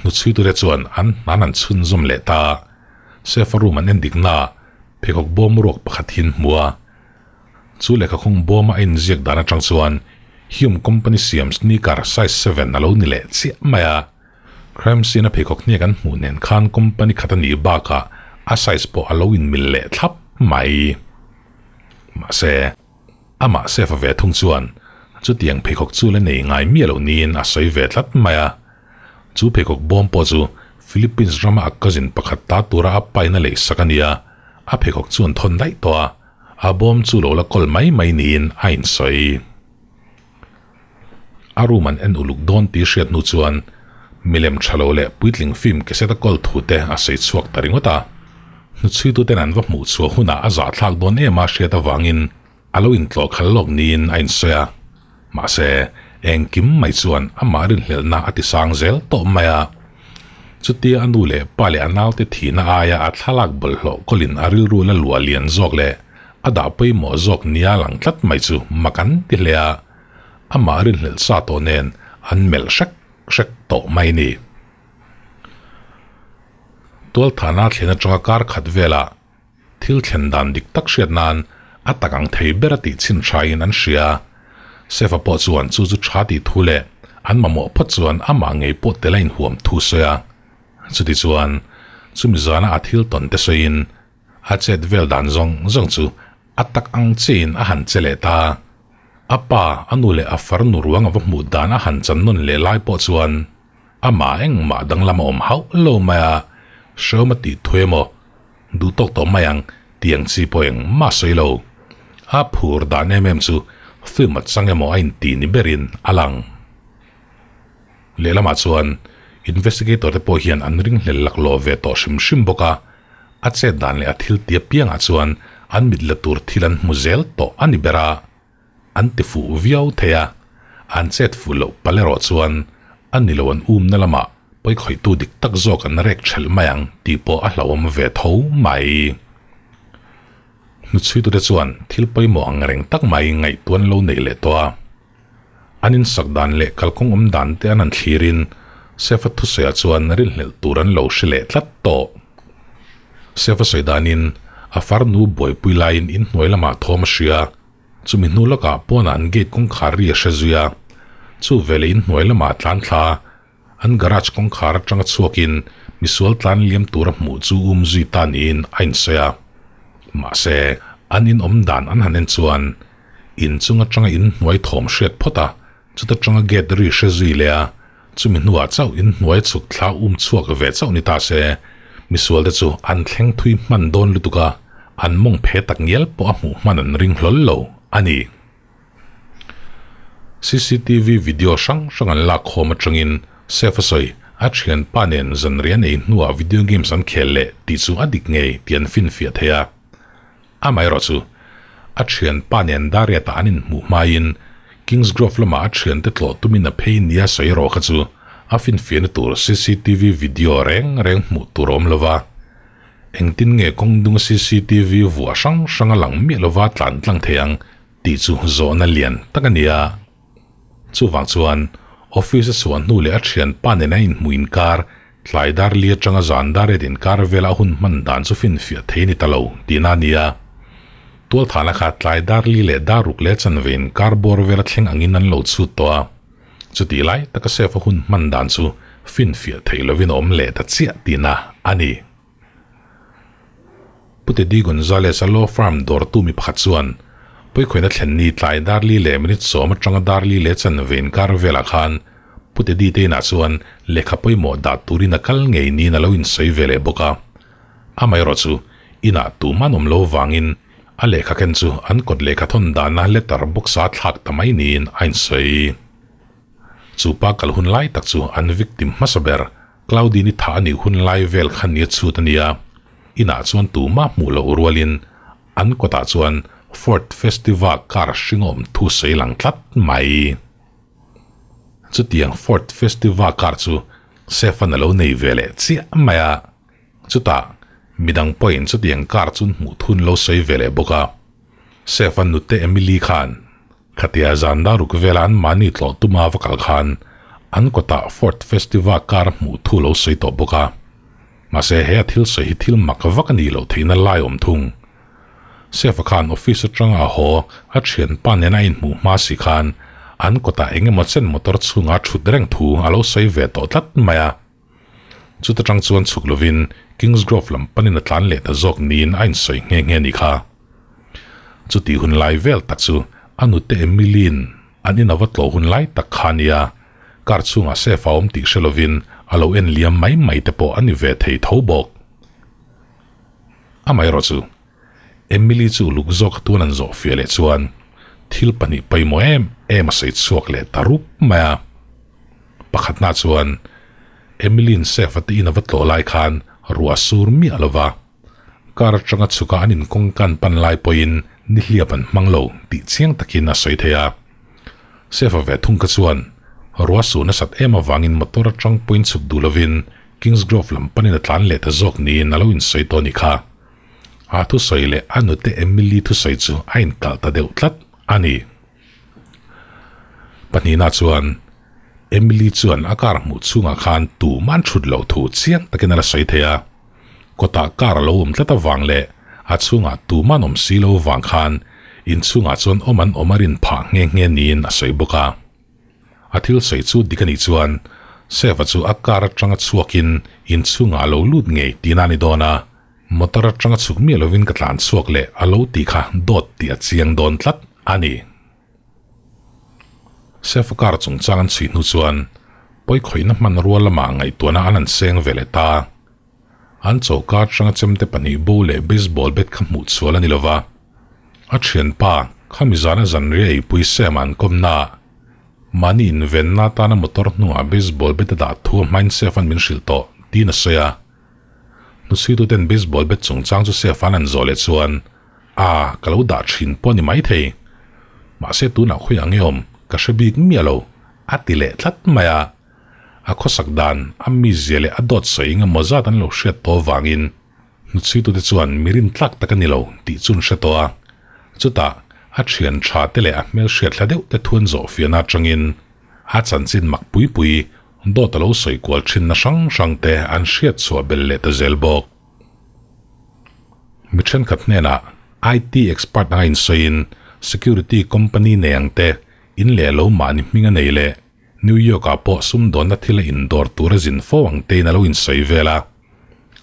hnuchhuitute chuan an hnan an chhunzawm leh ta a. Sefa room an en dikna ah pheikhawk bawm ruak pakhat hi an hmu a. Chu lehkhakhawng bawma a inziak dan atang chuan Hume Company siam sneaker size seven a lo ni leh chiah mai a. Crime scene a pheikhawk hniak an hmuh nen khan company khat a nih bakah a size pawh a lo inmil leh thlap mai. Mahse, amah Sefa ve thung chuan chutiang pheikhawk chu la nei ngai miah loh niin a sawi ve tlat mai a. Chu pheikhawk bawm pawh chu Philippines rama a cousin pakhat ta tura a paina lei sak a ni a, a pheikhawk chu an thawn daih tawh a. A bawm chu lo la kawl mai mai niin a insawi. A room an en uluk dawn tih hriat hnu chuan milem tha lo leh puitling film cassette a kawl thu te a sawi chhuak ta ringawt a. Hnuchhuituten an va hmuh chhuah hunah a zahthlak dawn em a hriat avangin a lo intlawh khal lawk niin a insawi a. Mahse, engkim mai chuan amah rinhlelhna a ti sang zel tawh mai a. Chutia a nu leh pa leh a naute thihna aia a thlalak bawlhhlawh kawlin a rilru la luah lian zawk leh a dah pawimawh zawk nia lang tlat mai chu mak an ti hle a, amah rinhlelh sa tawh nen an melh hrek hrek tawh mai ni. Tualthahna thlen atanga kar khat velah thil thlen dan dik tak hriat nan a tak ang thei ber a tih chhin thain an hria. Sefa pawh chuan chu chu tha tih thu leh an mamawh phawt chuan amah ngei pawh tel a inhuam thu sawi a. Chutichuan, chumi zana a thil tawn te sawiin A chet vel dan zawng zawng chu a tak ang chiin a han che leh ta. A pa, a nu leh a farnu ruang a va hmuh dan a han chan nawn leh lai pawh chuan amah engmah danglam a awm hauh lo mai a, hreawm a tih thu emaw, duh tawk tawh mai ang tih ang chi pawh engmah sawi lo. A phur dan em em chu film a chang emaw a inti ni berin a lang. Lehlamah chuan investigator te pawh hian an ringhlel laklawh ve tawh hrim hrim bawk a, A chet dan leh a thil ti apiangah chuan an mit la tur thil an hmu zel tawh a ni ber a, an ti fuh viau thei a, an chet fuh loh palh erawh chuan a ni lo an umna lamah pawikhawihtu dik tak zawk an rek thelh mai ang tih pawh a hlauhawm ve tho mai. Hnuchhuitute chuan thil pawimawh ang reng tak mai ngaihtuan lo neih leh tawh a. An insak dan leh kalkawng awm dan te an han thlirin Sefa thusawiah chuan rinhlelh tur an lo hre leh tlat tawh. Sefa sawi danin a farnu buaipui laiin inhnuai lamah thawm a hria. Chumi hnu lawkah pawnah an gate kawngkhar ri a hre zui a. Chu veleh inhnuai lamah tlan thla an garage kawngkhar atanga chhuakin misual tlan liam tura hmuh chu um zui ta niin a insawi a. Mahse, an in awm dan an han en chuan in chung atanga in hnuai thawm hriat phawt a, chuta tanga gate ri hre zui leh a, chumi hnuah chauh in hnuai chhuk thla um chhuak ve chauh ni ta se, misual te chu an thleng thui hman dawn lutuk a, an mawng phe tak ngial pawh a hmuh hman an ring hlawl lo a ni. Cctv video hrang hrang an lak khawm atangin Safe a sawi, a thianpa nen zanriah nei hnuah video games an khel leh tih chu a dik ngei tih an finfiah thei a. Amaherawh chu, a thianpa nen Dariat-ah an inhmuh hmain Kingsgrove lamah a thiante tlawh tumin a phei nia sawi erawh kha chu a finfiahna tur cctv video reng reng hmuh tur a awm lo va. Engtin nge kawng dunga cctv vuah hrang hrang a lang miah lova tlan tlang thei ang tih chu zawhna lian tak a ni a. Chuvang chuan office a chhuah hnu leh a thianpa nen a inhmuh inkar tlai dar li atanga zan dar riat inkar vela a hun hman dan chu finfiah thei a ni ta lo tihna a ni a. Tualthahna kha tlai dar li leh dar ruk leh chanve inkar bawr vela thleng angin an lo chhut tawh a. Chutih lai taka Safe a hun hman dan chu finfiah theih lovin a awm leh ta chiah tihna a ni. Pu Teddy Gonzalez a law firm dawrtu mi pakhat chuan Pawikhawina thlen ni tlai dar li leh minute sawm atanga dar li leh chanve inkar velah khan Pu Teddy te inah chuan lehkha pawimawh dah turin a kal ngei niin a lo insawi ve leh bawk a. Amaherawh chu inah tuman awm lo vangin a lehkha ken chu an kawt lehkha thawn dahna letter box a thlak ta mai niin a insawi. Chu pa kal hun lai tak chu an victim hmasa ber Claudine-i thah a nih hun lai vel kha nia chhut a nia. Inah chuan tumah hmuh loh rualin an kawtah chuan Ford Festiva car hringawm thu sawi lang tlat mai. Chutiang Ford Festiva car chu Sefan a lo nei ve leh chiah mai a. Chutah midang pawhin chutiang car chu hmuh thun lo sawi ve leh bawk a. Sefan nute Emily khan Khatia zan daruk vela an mahni tlawh tuma va kal khan an kawtah Ford Festiva car hmuh thu lo sawi tawh bawk a. Mahse he a thil sawi hi thil mak vak a nih loh theihna lai awm thung. Sefa khan office atanga a haw a thianpa nena a inhmuh hma si khan an kawtah eng emaw chen motor chhunga thut reng thu a lo sawi ve tawh tlat mai a. Chuta tang chuan chhuk lovin Kingsgrove lam panin a tlan leh ta zawk niin a insawi nghe nghe a nih kha. Chutih hun lai vel tak chu a nute Emily-in an in a va tlawh hun lai tak kha a nia, car chhungah safe a awm tih hre lovin a lo en liam mai mai te pawh a ni ve thei tho bawk. Amaherawhchu. Emily chu uluk zawk a tuan an zawh fiah leh chuan thil pahnih pawimawh em em a sawi chhuak leh ta rup mai a. Pakhatna chuan Emily-in Safe a tiin a va tlawh lai khan ruah a sur miah lo va, car atanga chhuka an inkawngka an pan lai pawhin nihliap an hmang lo tih chiang takin a sawi thei a. Safe a ve thung kha chuan ruah sur nasat em avangin motor atang pawhin chhuk duh lovin Kingsgrove lam panin a tlan leh ta zawk niin a lo insawi tawh a nih kha. A thusawi leh a nute Emily thusawi chu a inkalh ta deuh tlat a ni. Pahnihna chuan Emily chuan a car hmuh chhungah khan tuman thut loh thu chiang takin a la sawi thei a. Kawtah car a lo awm tlat avang leh a chhungah tuman awm si lo vang khan inchhungah chuan awm an awm a rin phah nghe nghe niin a sawi bawk a. A thil sawi chu dik a nih chuan Seva chu a car atanga chhuakin inchhungah a lo lut ngei tihna a ni dawn a, motor atanga chhuk miah lovin ka tlan chhuak leh a lo tih kha dawt tih a chiang dawn tlat a ni. Seva car chungchang an chhui hnu chuan pawikhawihna hmanrua lamah ngaihtuahna an han seng ve leh ta. An choka atanga chemte pahnih bo leh baseball bat kha hmuh chhual a ni lova. A thianpa, khami zana zanriah eipui Sam an kawmna ah mahni invenna atana motor hnungah baseball bat a dah thu a hmain Sef-a'n min hrilh tawh, tiin a sawi a. Hnuchhuituten baseball bat chungchang chu Sef-a'n an zawh leh chuan, A, ka lo dah thin pawh a ni maithei. Mahse tunah khawiah nge awm, ka hre bik miah lo, a ti leh tlat mai a. A khawsak dan, a mizia leh a dawt sawi eng emaw zat an lo hriat tawh avangin hnuchhuitute chuan mi rintlak tak a ni lo tih chu an hre tawh a. Chutah, a thian tha te leh a hmel hriat hla deuh te thu an zawh fiahna atangin a chanchin mak pui pui dawt a lo sawi kual thinna hrang hrang te an hriat chhuah belh leh ta zel bawk. Mi thenkhat hnenah IT expert anga insawiin security company nei ang te, in leh lo mahni hming a nei leh New York ah pawh sumdawnna thil a indawr tur a zin fo ang tein a lo insawi vel a.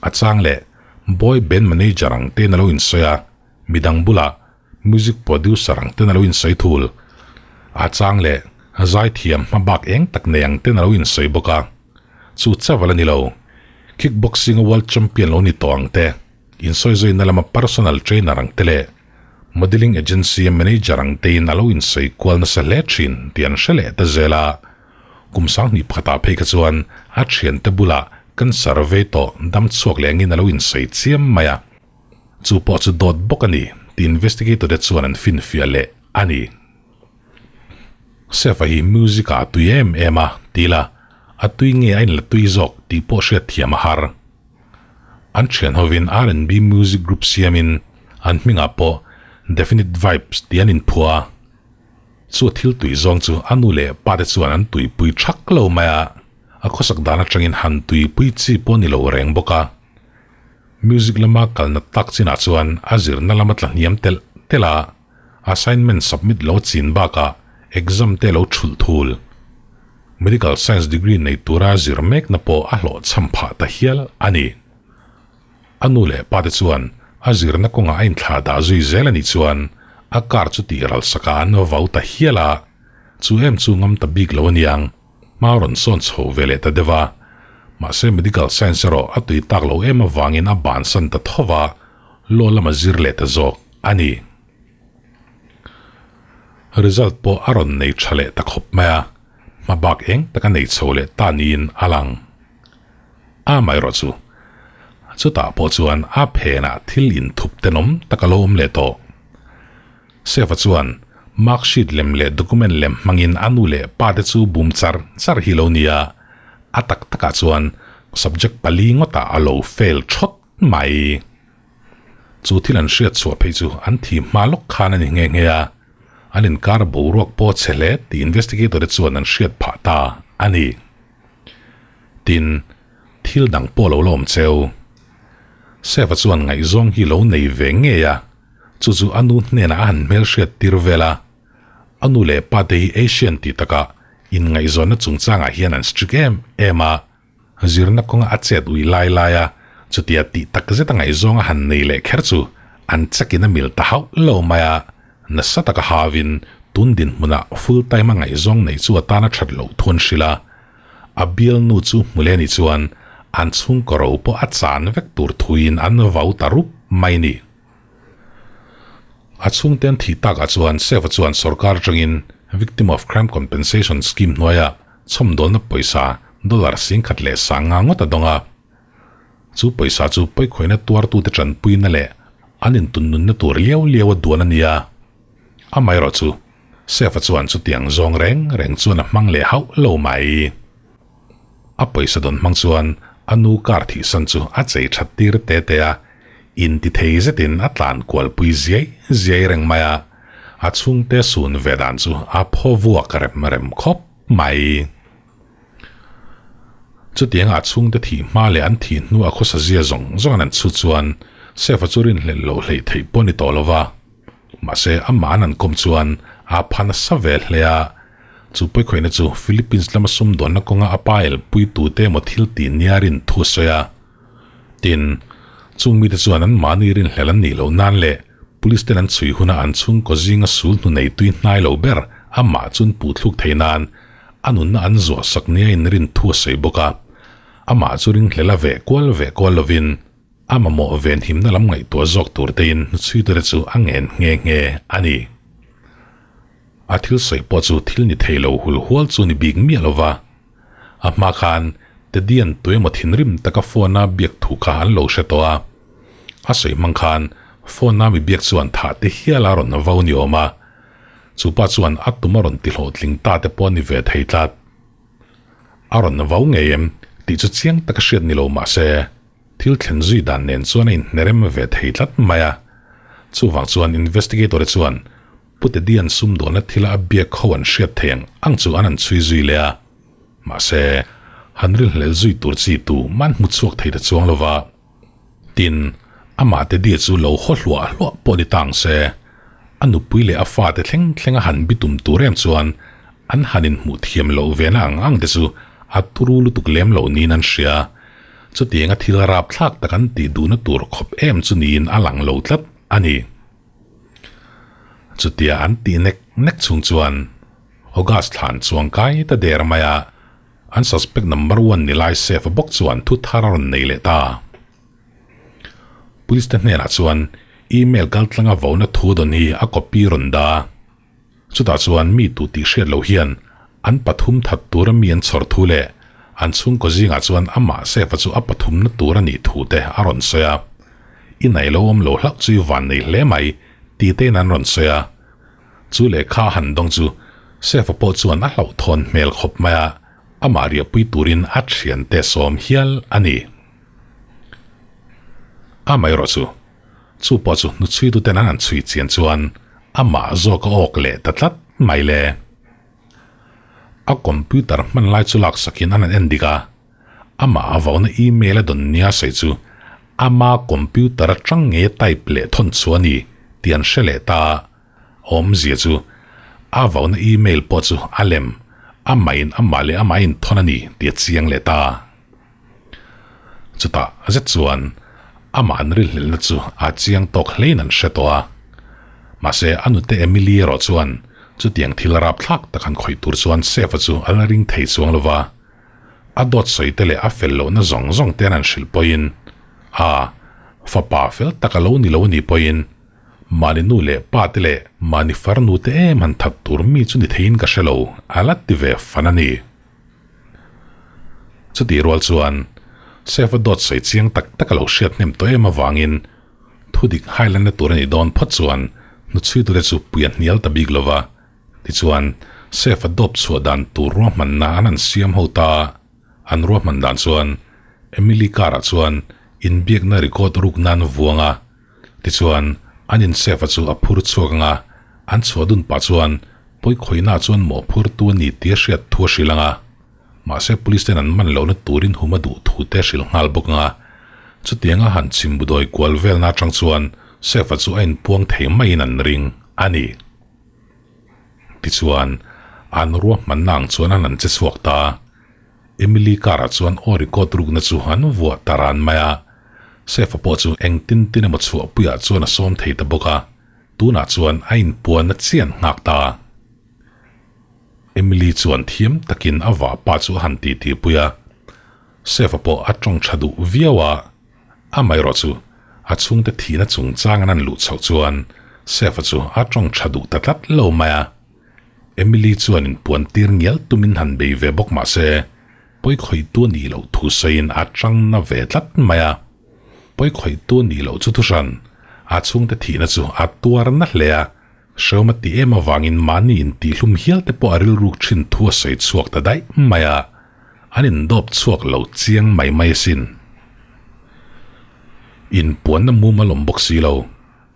A chang leh boy band manager ang tein a lo insawi a, midang bulah music producer ang ten a lo insawi thul. A chang leh zaithiam hmabak eng tak nei ang ten a lo insawi bawk a. Chu chaval a ni lo. Kickboxing a world champion lo ni tawh ang te, insawizawiina lama personal trainer ang te leh Modelling agency a manager ang tein a lo insawi kual nasa hle thin tih an hre leh ta zel a. Kum sanghnih pakhatah phei kha chuan a thiante bulah cancer vei tawh dam chhuak leh angin a lo insawi chiam mai a. Chu pawh chu dawt bawk a ni tih investigator te chuan an finfiah leh a ni. Chef-a hi music ah a tui em em a, ti la, a tui nge a inla tui zawk tih pawh hriatthiam a har. An thian hovin R&B music group siamin an hmingah pawh Definite Vibes tih an inphuah a. Chu a thil tui zawng chu a nu leh pa te chuan an tuipui thak lo mai a, a khawsak dan atangin han tuipui chi pawh a ni lo reng bawk a. Music lama kalna tak chinah chuan a zirna lama tla hniam telh telh a, Assignment submit lo chin bakah exam te lo thulh thul. Medical science degree nei tura zir mekna pawh a hlawhchham phah ta hial a ni. A nu leh pa te chuan a zirna kawngah a inthlah dah zui zel a nih chuan a car chu tih ral sakah an vau ta hial a, chu em chu ngam ta bik lo aniang. Hma rawn sawn chho ve leh ta deuh a, mahse medical science erawh a tui tak lo em avangin a bansan ta tho va, law lama zir leh ta zawk a ni. Result pawh a rawn nei tha leh ta khawp mai a, hma bak eng tak a nei chho leh ta niin a lang. A amaherawh chu, chutah pawh chuan a phenah thil inthup tenawm tak a lo awm leh tawh. Seva chuan mark sheet lem leh document lem hmangin a nu leh pa te chu bum char char hi lo nia, a tak takah chuan subject pali ngawtah a lo fail thawt mai. Chu thil an hriat chhuah phei chu an thi hma lawk khan a ni nghe nghe a, an inkar boruak pawh chhe hle tih investigator te chuan an hriat phah ta a ni. Tin, thil dang pawh lo la awm cheu. Seva chuan ngaihzawng hi lo nei ve ngei a, chu chu a nu hnenah a han hmelhriat tir vel a. A nu leh pa te hi Asian tih takah inngaihzawnna chungchangah hian an strict em em a, Zirna kawnga a chet ui lai lai a, chutia tih tak zet a ngaihzawng a han nei leh kher chu an chakin a mil ta hauh lo mai a, nasa taka hauin tun dinhmunah full time a ngaihzawng neih chu a tan a that loh thu an hrilh a. A bialnu chu hmu leh anih chuan an chhungkaw ro pawh a chan vek tur thuin an vau ta rup mai ni. A chhungte an thih takah chuan Seva chuan sorkar atangin Victim of Crime Compensation Scheme hnuaiah chhawmdawlna pawisa dollar 10,500 ngawt a dawng a. Chu pawisa chu pawikhawiina tuartute tanpuina leh an intunnunna tur liau liau a duan a ni a. Amaherawhchu, Seva chuan chutiang zawng reng reng chuan a hmang leh hauh lo mai. A pawisa dawn hmang chuan a nu kar thihsan chu a chei that tir te te a, inti thei zetin a tlan kualpui ziai ziai reng mai a, a chhungte sun ve dan chu a phaw vuak rem rem khawp mai. Chutianga a chhungte thih hma leh an thih hnu a khawsa zia zawng zawng an chhut chuan Sefa chu rinhlelh loh hleih theih pawh a ni tawh lo va. Mahse, amah an an kawm chuan a pha nasa ve hle a. Chu pawikhawihna chu Philippines lama sumdawnna kawnga a pa elpui tute emaw thil tih nia rin thu a sawi a. Tin, chung mite chuan an mahni rinhlelh an nih loh nan leh police ten an chhui huna an chhungkaw zinga sul hnu nei tui hnai lo ber amah chun puh thluk thei nan a nunna an zuah sak nia inrin thu a sawi bawk a. Amah chu ringhlel a veh kual veh kual lovin A mamawh venhimna lam ngaihtuah zawk tur tein hnuchhuitute chu a ngen nghe nghe a ni. A thil sawi pawh chu thil ni thei lo hul hual chu ni bik miah lo va. A hma khan Teddy-a'n tuemaw thinrim taka phone-a biak thu kha an lo hre tawh a. A sawi hmang khan phone-a mi biak chuan thah te hial a rawn vo ni awm a. Chu pa chuan a tum a rawn ti hlawhtling ta te pawh a ni ve thei tlat. A rawn vo ngei em tih chu chiang taka hriat ni lo mah se, Thil thlen zui dan nen chuan a inhnerem ve thei tlat mai a. Chuvang chuan investigator-te chuan Pu Teddy-a'n sumdawnna thila a biak ho an hriat thei ang ang chu an han chhui zui leh a. Mahse, han rilhlel zui tur chi tu man hmu chhuak thei ta chuang lo va. Tin, amah Teddy-a chu lo haw hluah hluah pawh ni ta ang se, a nupui leh a fate thleng thleng a han bitum tur em chuan an han inhmuh thiam loh ve na ang ang te chu a turu lutuk lem loh niin an hria. Chutianga thil rapthlak tak an tih duhna tur khawp em chu niin a lang lo tlat a ni. Chutia an tih nek nek chhung chuan August thlan chuang kai ta der mai a, an suspect number one ni lai Safe bawk chuan thu thar a rawn nei leh ta. Police te hnenah chuan email kaltlanga vona thu dawn hi a copy rawn da. Chutah chuan mi tu tih hriat loh hian an pathum that tura mi an chhawr thu leh an chhungkaw zingah chuan amah Sefa chu a pathumna tur a nih thu te a rawn sawi a. I nei lo awm lo hlauh chu i van nei hle mai tih tein an rawn sawi a. Chu lehkha a han dawng chu Sefa pawh chuan a hlauhthawn hmel khawp mai a, amah riahpui turin a thiante sawm hial a ni. Amaherawhchu chu. Chu pawh chu hnuchhuituten an han chhui chian chuan amah zawk a awk leh ta tlat mai le. A computer hman lai chu laksakin an han en dik a, amah a vauna email a dawn nia sawi chu ama computer atang ngei a type leh thawn chu a ni tih an hre leh ta a, awmzia chu a vauna email pawh chu a lem, amahin amah leh amah a inthawn a ni tih a chiang leh ta. Chutah zet chuan amah an rilhlelhna chu a chiang tawk hlein an hre tawh a. Mahse, a nute Emily erawh chuan chutiang thil rapthlak tak han khawih tur chuan Sefa chu a la ring thei chuang lo va. A dawt sawi te leh a fel lohna zawng zawng te an han hrilh pawhin, a fapa fel tak a lo ni lo a nih pawhin mahni nu leh pa te leh mahni farnu te em han that tur mi chu ni theiin ka hre lo, a la ti ve fan a ni. Chutih rual chuan Sefa dawt sawi chiang tak tak a lo hriat hnem tawh em avangin thu dik hailanna tur a nih dawn phawt chuan hnuchhuitute chu pui a hnial ta bik lo va. Tichuan, Sefa dawp chhuah dan tur ruahmanna an han siam ho ta a, an ruahman dan chuan Emily car-ah chuan inbiakna record ruk nan vuang a, Tichuan, an in Sefa chu a phur chhuak ang a, an chhuah dun pah chuan pawikhawihna chuan mawhphurtu a ni tih a hriat thu a hrilh ang a. Mahse, police ten an man lohna turin hum a duh thu te a hrilh nghal bawk ang a. Chutianga han chhimbudawi kual velna atang chuan Sefa chu a inpuang thei maiin an ring a ni. Tichuan, an ruahmanna ang chuan an han che chhuak ta a. Emily car-ah chuan aw record rukna chu an vuah ta ran mai a. Sefa pawh chu eng tin tin emaw chhuahpuiah chuan a sawm thei ta bawk a, tunah chuan a inpuanna chian nghak ta. Emily chuan thiam takin a vahpa chu a han titipui a, Sefa pawh a tawng tha duh viau a, amaherawh chu a chhungte thihna chungchang an han luh chhoh chuan Sefa chu a tawng tha duh ta tlat lo mai a. Emily chuan inpuan tir ngial tumin han bei ve bawk mah se, pawi khawihtu a nih loh thu sawiin a tang na ve tlat mai a. Pawi khawihtu a nih loh chu thuhran, a chhungte thihna chu a tuar na hle a. Hreawm a tih em avangin mahni intihlum hial te pawh a rilruk thin thu a sawi chhuak ta daih mai a, an indawp chhuak lo chiang mai mai asin. Inpuanna mumal awm bawk si lo,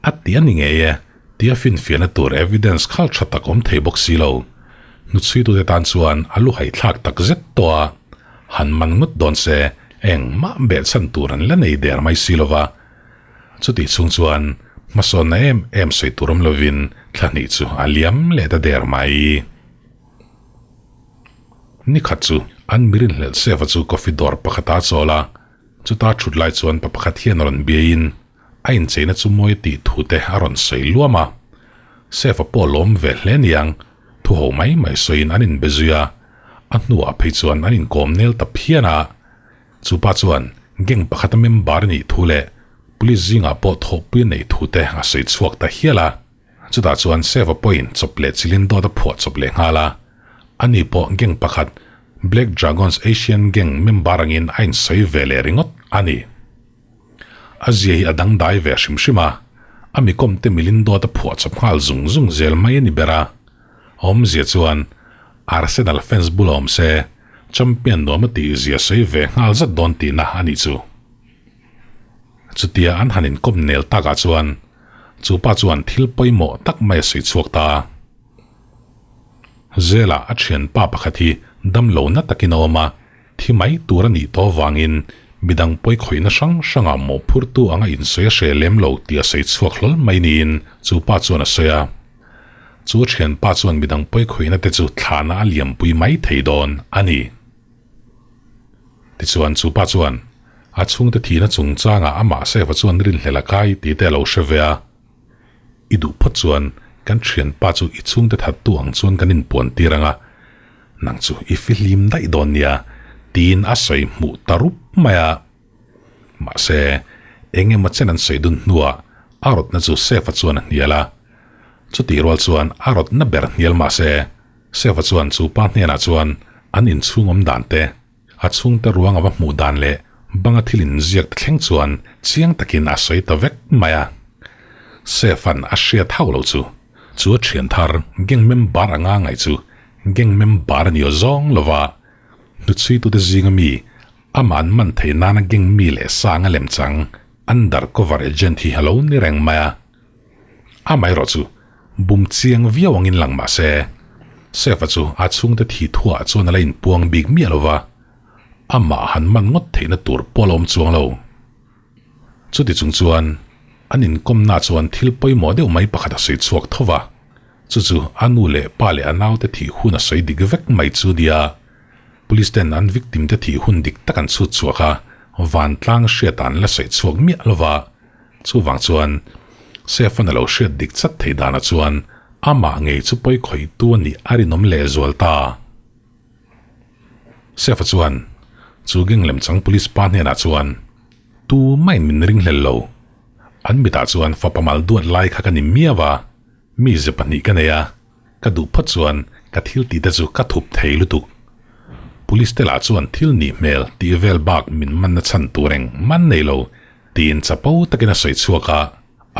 a ti a ni ngei e, tia finfiahna tur evidence khal tha tak awm thei bawk si lo. Hnuchhuitute tan chuan a lu haithlak tak zet tawh a, han man ngawt dawn se engmah behchhan tur an la nei der mai si lo va. Chutih chhung chuan hmasawnna em em sawi tur awm lovin thla hnih chu a liam leh ta der mai. Ni khat chu an mirin hlelh Seva chu coffee dawr pakhata a chawl a, chuta thut lai chuan pa pakhat hian a rawn biaiin a incheina chu mawi tih thu te a rawn sawi luam a. Seva pawh lawm ve hle niang, thu ho mai mai sawiin an inbe zui a, a hnuah phei chuan an inkawm nel ta phian a. Chu pa chuan gang pakhata member a nih thu leh police zingah pawh thawhpui a neih thu te a sawi chhuak ta hial a. Chutah chuan Seva pawhin chawp leh chilin dawt a phuah chawp leh nghal a. Ani pawh gang pakhat Black Dragons Asian Gang member angin a insawi ve leh ringawt a ni. A zia hi a dangdai ve hrim hrim a, a mikawmte milin dawt a phuah chawp nghal zung zung zel mai a ni ber a. A awmzia chuan Arsenal fans bula awm se champion nuam a tih zia sawi ve nghal zat dawn tihna a nih chu. Chutia an han inkawp nel takah chuan chu pa chuan thil pawimawh tak mai a sawi chhuak ta a. Zela a thianpa pakhat hi damlo na takin a awm a, thi mai tur a nih tawh avangin midang pawi khawihna hrang hrangah mawhphurtu anga insawi a hre lem lo tih a sawi chhuak hlawl mai niin chu pa chuan a sawi a. Chu thianpa chuan midang pawi khawihna te chu thlahna a liampui mai thei dawn a ni. Tichuan chu pa chuan a chhungte thihna chungchangah amah Seva chuan rinhlelh a kai tih te a lo hre ve a. I duh phawt chuan kan thianpa chu i chhungte thattu ang chuan kan inpuan tir ang a, nang chu i fihlim daih dawn nia tiin a sawi hmuh ta rup mai a. Mahse, eng emaw chen an sawi dun hnuah a rawtna chu Sefa chuan a hnial a. Chutih rual chuan a rawtna ber hnial mahse, Sefa chuan chu pa hnenah chuan an inchhung awm dan te, a chhungte ruang a va hmuh dan leh banga thil inziak te thleng chuan chiang takin a sawi ta vek mai a. Sefa'n a hriat hauh lo chu, chu a thian thar gang member anga ngaih chu gang member a ni aw zawng lova, hnuchhuitute zinga mi Amah an man theih nana gang mi leh sang a lem chang undercover agent hi a lo ni reng mai a. Amaherawh chu bum chiang viau angin lang mah se, Sefa chu a chhungte thi thuah chuan a la inpuang bik miah lo va, amah han man ngawt theihna tur pawh a la awm chuang lo. Chuti chung chuan an inkawmna chuan thil pawimawh deuh mai pakhat a sawi chhuak tho va, chu chu a nu leh pa leh a naute thih hun a sawi dik vek mai chu nia. Police ten an victim te thih hun dik tak an chhut chhuak a, vantlang hriat an la sawi chhuak miah lo va, chuvang chuan Safe-a'n a lo hriat dik chat theih danah chuan amah ngei chu pawi khawihtu a nih a rinawm lehzual ta. Safe-a chuan chu gang lemchang police pa hnenah chuan, Tumah-in min ringhlel lo. An mitah chuan fapa mal duat lai kha ka ni miau a, mi ze pahnih ka nei a, Ka duh phawt chuan ka thil tih te chu ka thup thei lutuk. Police te lah chuan thil nih hmel tih vel bak min man na chhan tur eng man nei lo tiin chapo takin a sawi chhuak a,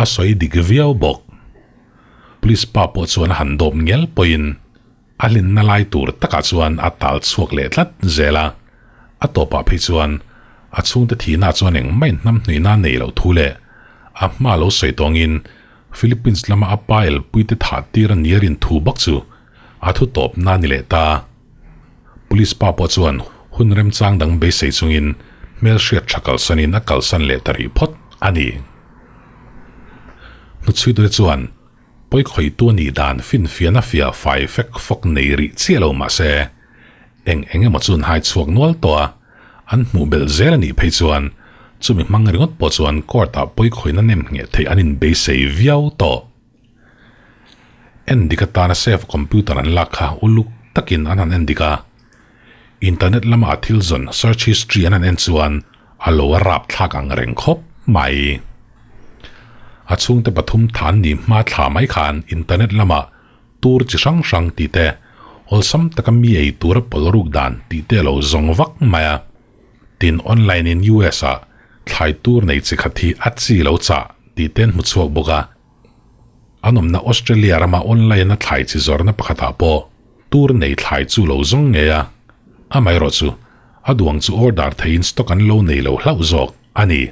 a sawi dik viau bawk. Police pa pawh chuan a han dawp ngel pawhin a hlinna lai tur takah chuan a tal chhuak leh tlat zel a, a tawpah phei chuan a chhungte thihna chuan engmah inhnamhnuihna nei loh thu leh a hma lo sawi tawngin Philippines lama a pa elpuite thah tir a nia rin thu bak chu a thu tawp na ni leh ta. Police pa pawh chuan hun remchang dang beisei chungin hmelhriat tha kalsanin a kalsan leh ta rih phawt a ni. Hnuchhuitute chuan pawi khawihtu a nih dan finfiahna fiah fai fek fawk nei rih chiah lo mah se eng eng emaw chu an hai chhuak nual tawh a. An hmuh belh zel a nih phei chuan chumi hmang ringawt pawh chuan court-ah pawi khawihna nem ngheh theih an inbeisei viau tawh. Endik atana safe computer an lak kha uluk takin an han endik a, internet lama a thil zawn search history an han en chuan a lo a rapthlak ang reng khawp mai. A chhungte pathum than ni hma thla mai khan internet lamah tur chi hrang hrang tih te, awlsam taka mi ei tura pawl ruk dan tih te a lo zawng vak mai a. Tin, online in US ah thlai tur nei chi khat hi a chi lo chah tih te an hmu chhuak bawk a. An awmna Australia rama online a thlai chi zawrhna pakhatah pawh tur nei thlai chu lo zawng ngei a, amaherawhchu a duang chu order theihin stock an lo nei lo hlauh zawk a ni.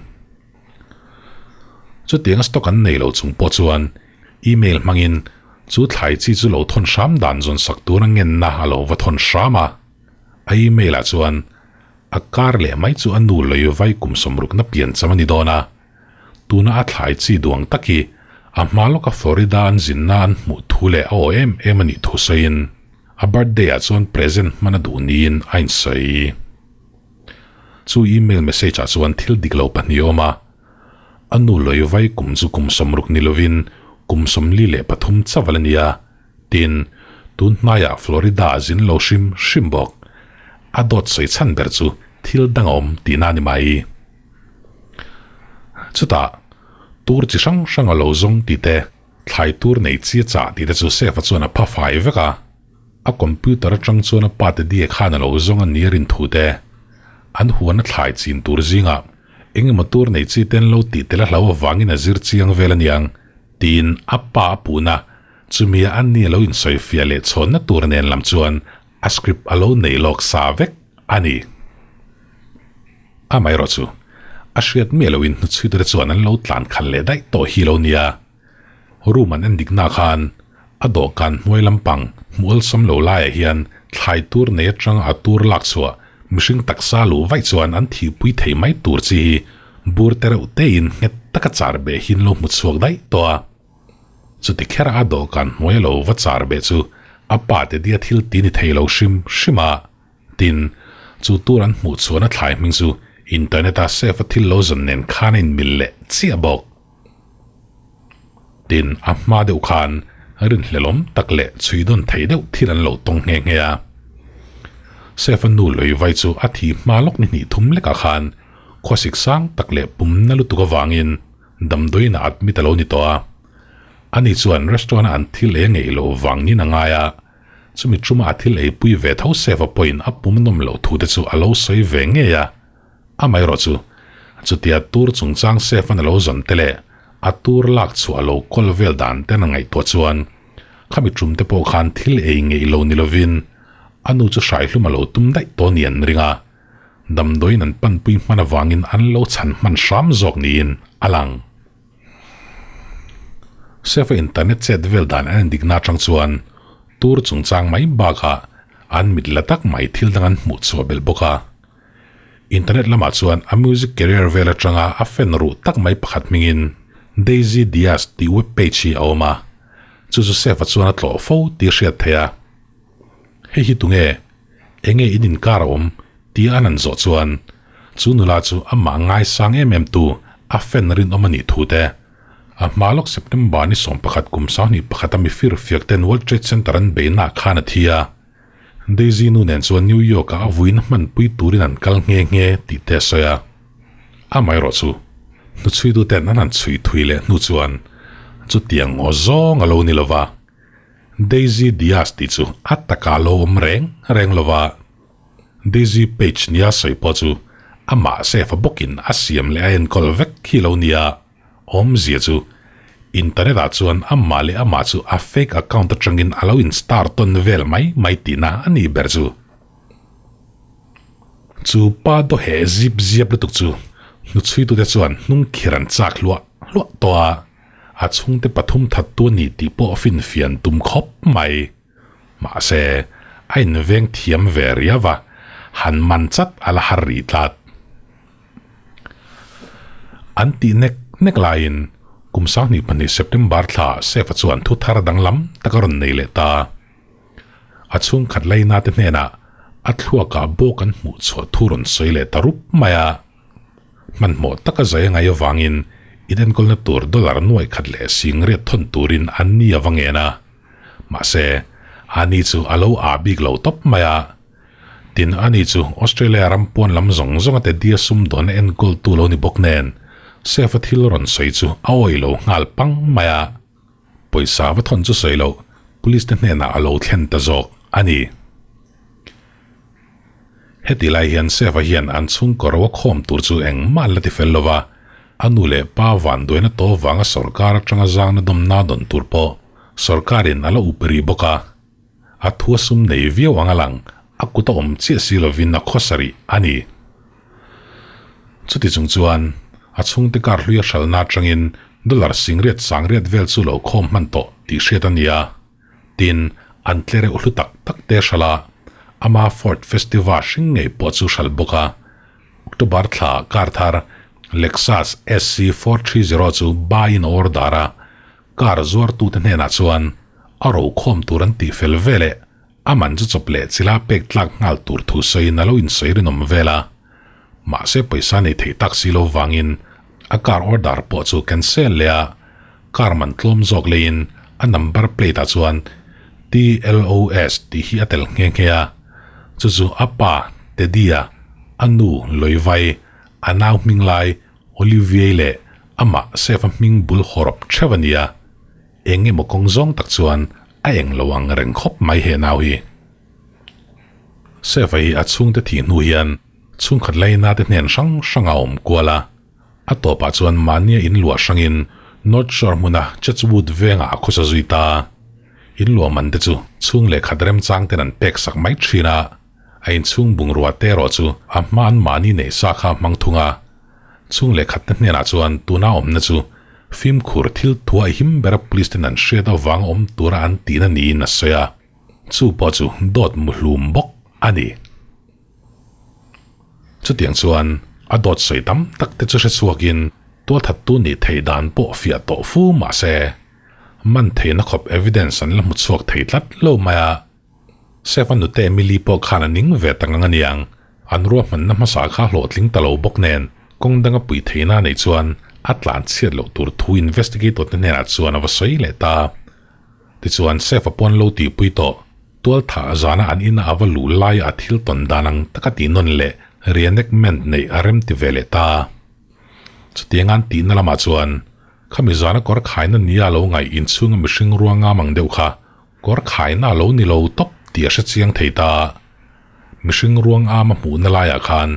Chutianga stock an nei lo chung pawh chuan email hmangin chu thlai chi chu lo thawn hram dan zawn sak tura ngenna a lo va thawn hram a. A email ah chuan a kar leh mai chu a nu lei vai kum sawmrukna pian cham a ni dawn a. Tuna a thlai chi duang tak hi a hma lawka Florida an zinna an hmuh thu leh a aw em em a nih thu sawiin a birthday ah chuan present hman a duh niin a insawi. Chu email message ah chuan thil dik lo pahnih a awm a, a nu lawi vai kum chu kum 60 ni lovin kum 43 chaval a ni a, tin, tun hnaiah Florida a zin lo hrim hrim bawk. A dawt sawi chhan ber chu thil dang a awm tihna a ni mai. Chutah, tur chi hrang hrang a lo zawng tih te, thlai tur nei chi a chah tih te chu Sefa chuan a pha fai vek a. A computer atang chuan a pa te die khan a lo zawng a ni a rin thu te, an huan a thlai chin tur zingah eng emaw tur nei chi ten lo tih tel a hlo avangin a zir chiang vel a niang tiin a pa a puhna chumi a ni a lo insawifiah leh chhawnna tur nen lam chuan a script a lo nei lawk sa vek a ni. Amaherawhchu, a hriat miah loin hnuchhuitu te chuan an lo tlan khalh leh daih tawh hi lo nia. Room an en dikna khan a dawhkan hnuai lampang hmuh awlsam lo laiah hian thlai tur nei atanga a tur lak chhuah mihring taksa luh vaih chuan an thihpui thei mai tur chi hi bur te reuh tein nghet taka char beh hin lo hmu chhuak daih tawh a. Chuti khera a dawhkan hnuai lo va char beh chu a pa te dia thil ti ni thei lo hrim hrim a. Tin, chu tur an hmuh chhuahna thlai hming chu internet-a save a thil lo zawn nen khan a inmil leh chiah bawk. Tin, a hma deuh khan rinhlelawm tak leh chhui dawn thei deuh thil an lo tawng nghe nghe a. Save-a nu lei vai chu a thi hma lawk ni hnih thum lekah khan khuasik sang tak leh pumna lutuk avangin damdawiin a admit a lo ni tawh a. Ani chuan restaurant-a an thil ei a ngeih loh vang niin a ngai a. Chumi chuma a thil eipui ve tho Seva pawhin a pum nawm loh thu te chu a lo sawi ve ngei a. Amaherawh chu, chutia tur chungchang Sefa'n a lo zawn te leh a tur lak chhuah a lo kawl vel dan ten a ngaihtuah chuan khami tum te pawh khan thil ei ngeih lo ni lovin a nu chu hraihlum a lo tum daih tawh ni an ring a, damdawiin an panpui hman avangin an lo chhan hman hram zawk niin a lang. Sefa internet chet vel dan an endikna atang chuan tur chungchang mai bakah an mit la tak mai thil dang an hmuh chhuah belh bawk a. Internet lamah chuan a music career vel atanga a fan ruh tak mai pakhat hmingin Daisy Diaz tih web page hi a awm a, chu chu Sefa chuan a tlawh fo tih a hriat theih a. Hei hi tunge? Enge in inkar a awm? Tia an han zawh chuan chu nula chu amah ngaisang em em tu a fan rinawm a nih thu te, a hma lawk September ni 11 kum 21 a mifir fiak ten World Trade Center an beihna ah khan a thi a. Daisy nu nen chuan New York ah a vuina hmanpui turin an kal nghe nghe tih te a sawi a. Amaherawh chu hnuchhuitu ten an han chhui thui leh hnu chuan chutiang aw zawng a lo ni lova, Daisy Diaz tih chu a taka lo awm reng reng lova, Daisy page nia sawi pawh chu amah safe a bawkin a siam leh a enkawl vek hi lo nia awmzia chu internet ah chuan amah leh amah chu a fake account atangin a lo in star tawn vel mai mai tihna a nih ber chu. Chu pa dawheh zip ziap lutuk chu hnuchhuitute chuan hnung khir an chak hluah hluah tawh a, a chhungte pathum thattu a ni tih pawh finfian tum khawp mai. Mahse, a inveng thiam ve riau a, han man chat a la har rih tlat. An tih nek nek laiin kum 22 September thla Sefa chuan thu thar danglam tak a rawn nei leh ta. A chhungkhat laina te hnenah a thluakah bawk an hmuh chhuah thu rawn sawi leh ta rup mai a. Hmanhmawh taka zai a ngaih avangin inenkawlna tur dollar nuai khat leh singriat thawn turin an ni a va ngen a. Mahse, ani chu a lo ah bik lo tawp mai a. Tin, ani chu Australia ram pawn lam zawng zawng a te dia sum dawn a enkawltu lo ni bawk nen, Safe-a thil rawn sawi chu a awih lo nghal pang mai a. Pawisa va thawn chu sawi loh, police te hnenah a lo thlen ta zawk a ni. Heti lai hian Safe-a hian an chhungkaw ro a khawm tur chu engmah an la ti fel lo va, a nu leh pa vanduaina to vanga sawrkar atanga zangna dawmna dawn tur pawh sawrkarin a la up rih bawk a. A thu a sum nei viau ang a lang, a kut a awm chiah si lovin a khawsa rih a ni. Chuti chung chuan a chhungte kar hlui a hralhna atangin dollar singriat sangriat vel chu lo khawm hman tawh tih hriat a ni a. Tin, an tle reuh hlu tak tak te hralh a, ama Ford Festiva hring ngei pawh chu hralh bawk a. October thla kar thar Lexus SC 430 chu buy-in a order a, Car zuartute hnenah chuan a rokhawm tur an tih fel veleh a man chu chawp leh chila pek tlak nghal tur thu sawiin a lo insawi rinawm vel a. Mahse pawisa nei theih tak si lo vangin a car order pawh chu cancel leh a, car man tlawm zawk leiin a number plate ah chuan TLOS tih hi a tel nghe nghe a, chu chu a pa Teddy-a, a nu Loivai, a nau hming lai Olivier leh amah Sefa hming bul hawrawp theuh a nia, eng emaw kawng zawng tak chuan a eng lo ang reng khawp mai he nau hi. Sefa hi a chhungte thih hnu hian chhungkhat laina te hnen hrang hrang a awm kual a, a tawpah chuan mahnia in luah hrangin North Shore hmuna Chatswood vengah a khawsa zui ta. In luah man te chu chhung leh khat remchang ten an pek sak mai thin a. A inchhung bungrua te erawh chu a hma an mahni neih sa kha a hmang thung a. Chhung leh khat te hnenah chuan tuna awmna chu fimkhur thil thua i him bera police ten an hriat avanga awm tura an tihna niin a sawi a. Chu pawh chu dawt muhlum bawk a ni. Chutiang chuan a dawt sawi tam tak te chu hre chhuakin tualthattu nih theih dan pawh fiah tawh fu mah se, man theihna khawp evidence an la hmu chhuak thei tlat lo mai a. Chef a nute Emily pawh khan a ning ve ta ngang aniang. An ruahmanna hmasa kha hlawhtling ta lo bawk nen kawng danga pui theihna a neih chuan a tlan chhiat loh tur thu investigator te hnenah chuan a va sawi leh ta. Tichuan Chef a pawn lo tihpui tawh. Tualthah zana an ina a va luh laia a thil tawn dan ang taka tih nawn leh reenactment neih a rem ti ve leh ta. Chutiang an tihna lamah chuan khami zana kawr khaina nia lo ngaih inchhunga mihring ruangam ang deuh kha Kawr khaina a lo ni lo tawp tih a hre chiang thei ta. Mihring ruang ama hmuhna laiah khan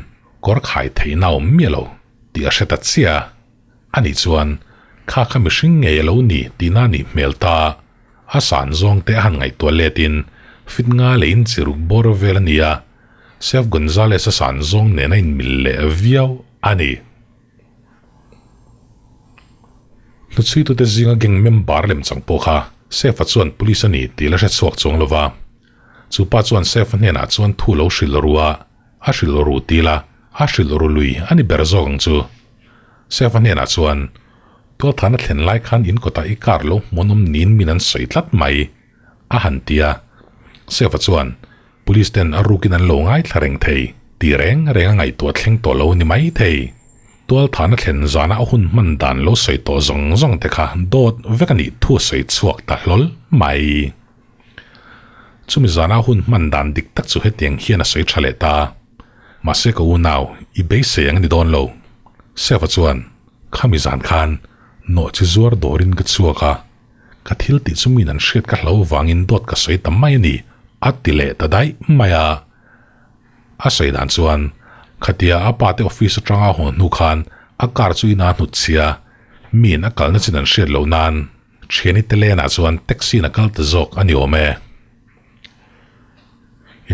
kawr khai theihna a awm miah lo tih a hre ta chiah a. Ani chuan, Kha kha mihring ngei a lo ni tihna a nih hmel ta. A san zawng te a han ngaihtuah letin fit nga leh in chi ruk bawr vel a ni a, Chef Gonzales a san zawng nen a inmil leh viau a ni. Hnuchhuitute zinga gang member lemchang pawh kha Safe-a chuan police a ni tih la hre chhuak chuang lo va. Chu pa chuan Safe-a hnenah chuan thu lo hrilh ru a, a hrilh ru ti la, a hrilh ru lui a ni ber zawk ang chu. Safe-a hnenah chuan, Tualthana thlen lai khan in kawtah i car lo hmuhnawm niin min an sawi tlat mai, a han ti a. Safe-a chuan, Police ten a rukin an lo ngaithla reng thei tih reng reng a ngaihtuah thleng tawh lo ni mai thei. Tualthana thlen zana a hun hman dan lo sawi tawh zawng zawng te kha dawt vek a nih thu a sawi chhuak ta hlawl mai. Chumi zana a hun hman dan dik tak chu hetiang hian a sawi tha leh ta. Mahse ka unau, i beisei ang a ni dawn lo. Seva chuan, Khami zan khan nawh chi zuar dawrin ka chhuak a, Ka thil tih chu min an hriat ka hlo vangin dawt ka sawi ta mai a ni, a ti leh ta daih mai a. A sawi dan chuan, khatia a pa te office atanga a haw hnu khan a car chu ina hnut chhia, miin a kalna chin an hriat loh nan thiani te lenah chuan taxi in a kal ta zawk a ni awm e.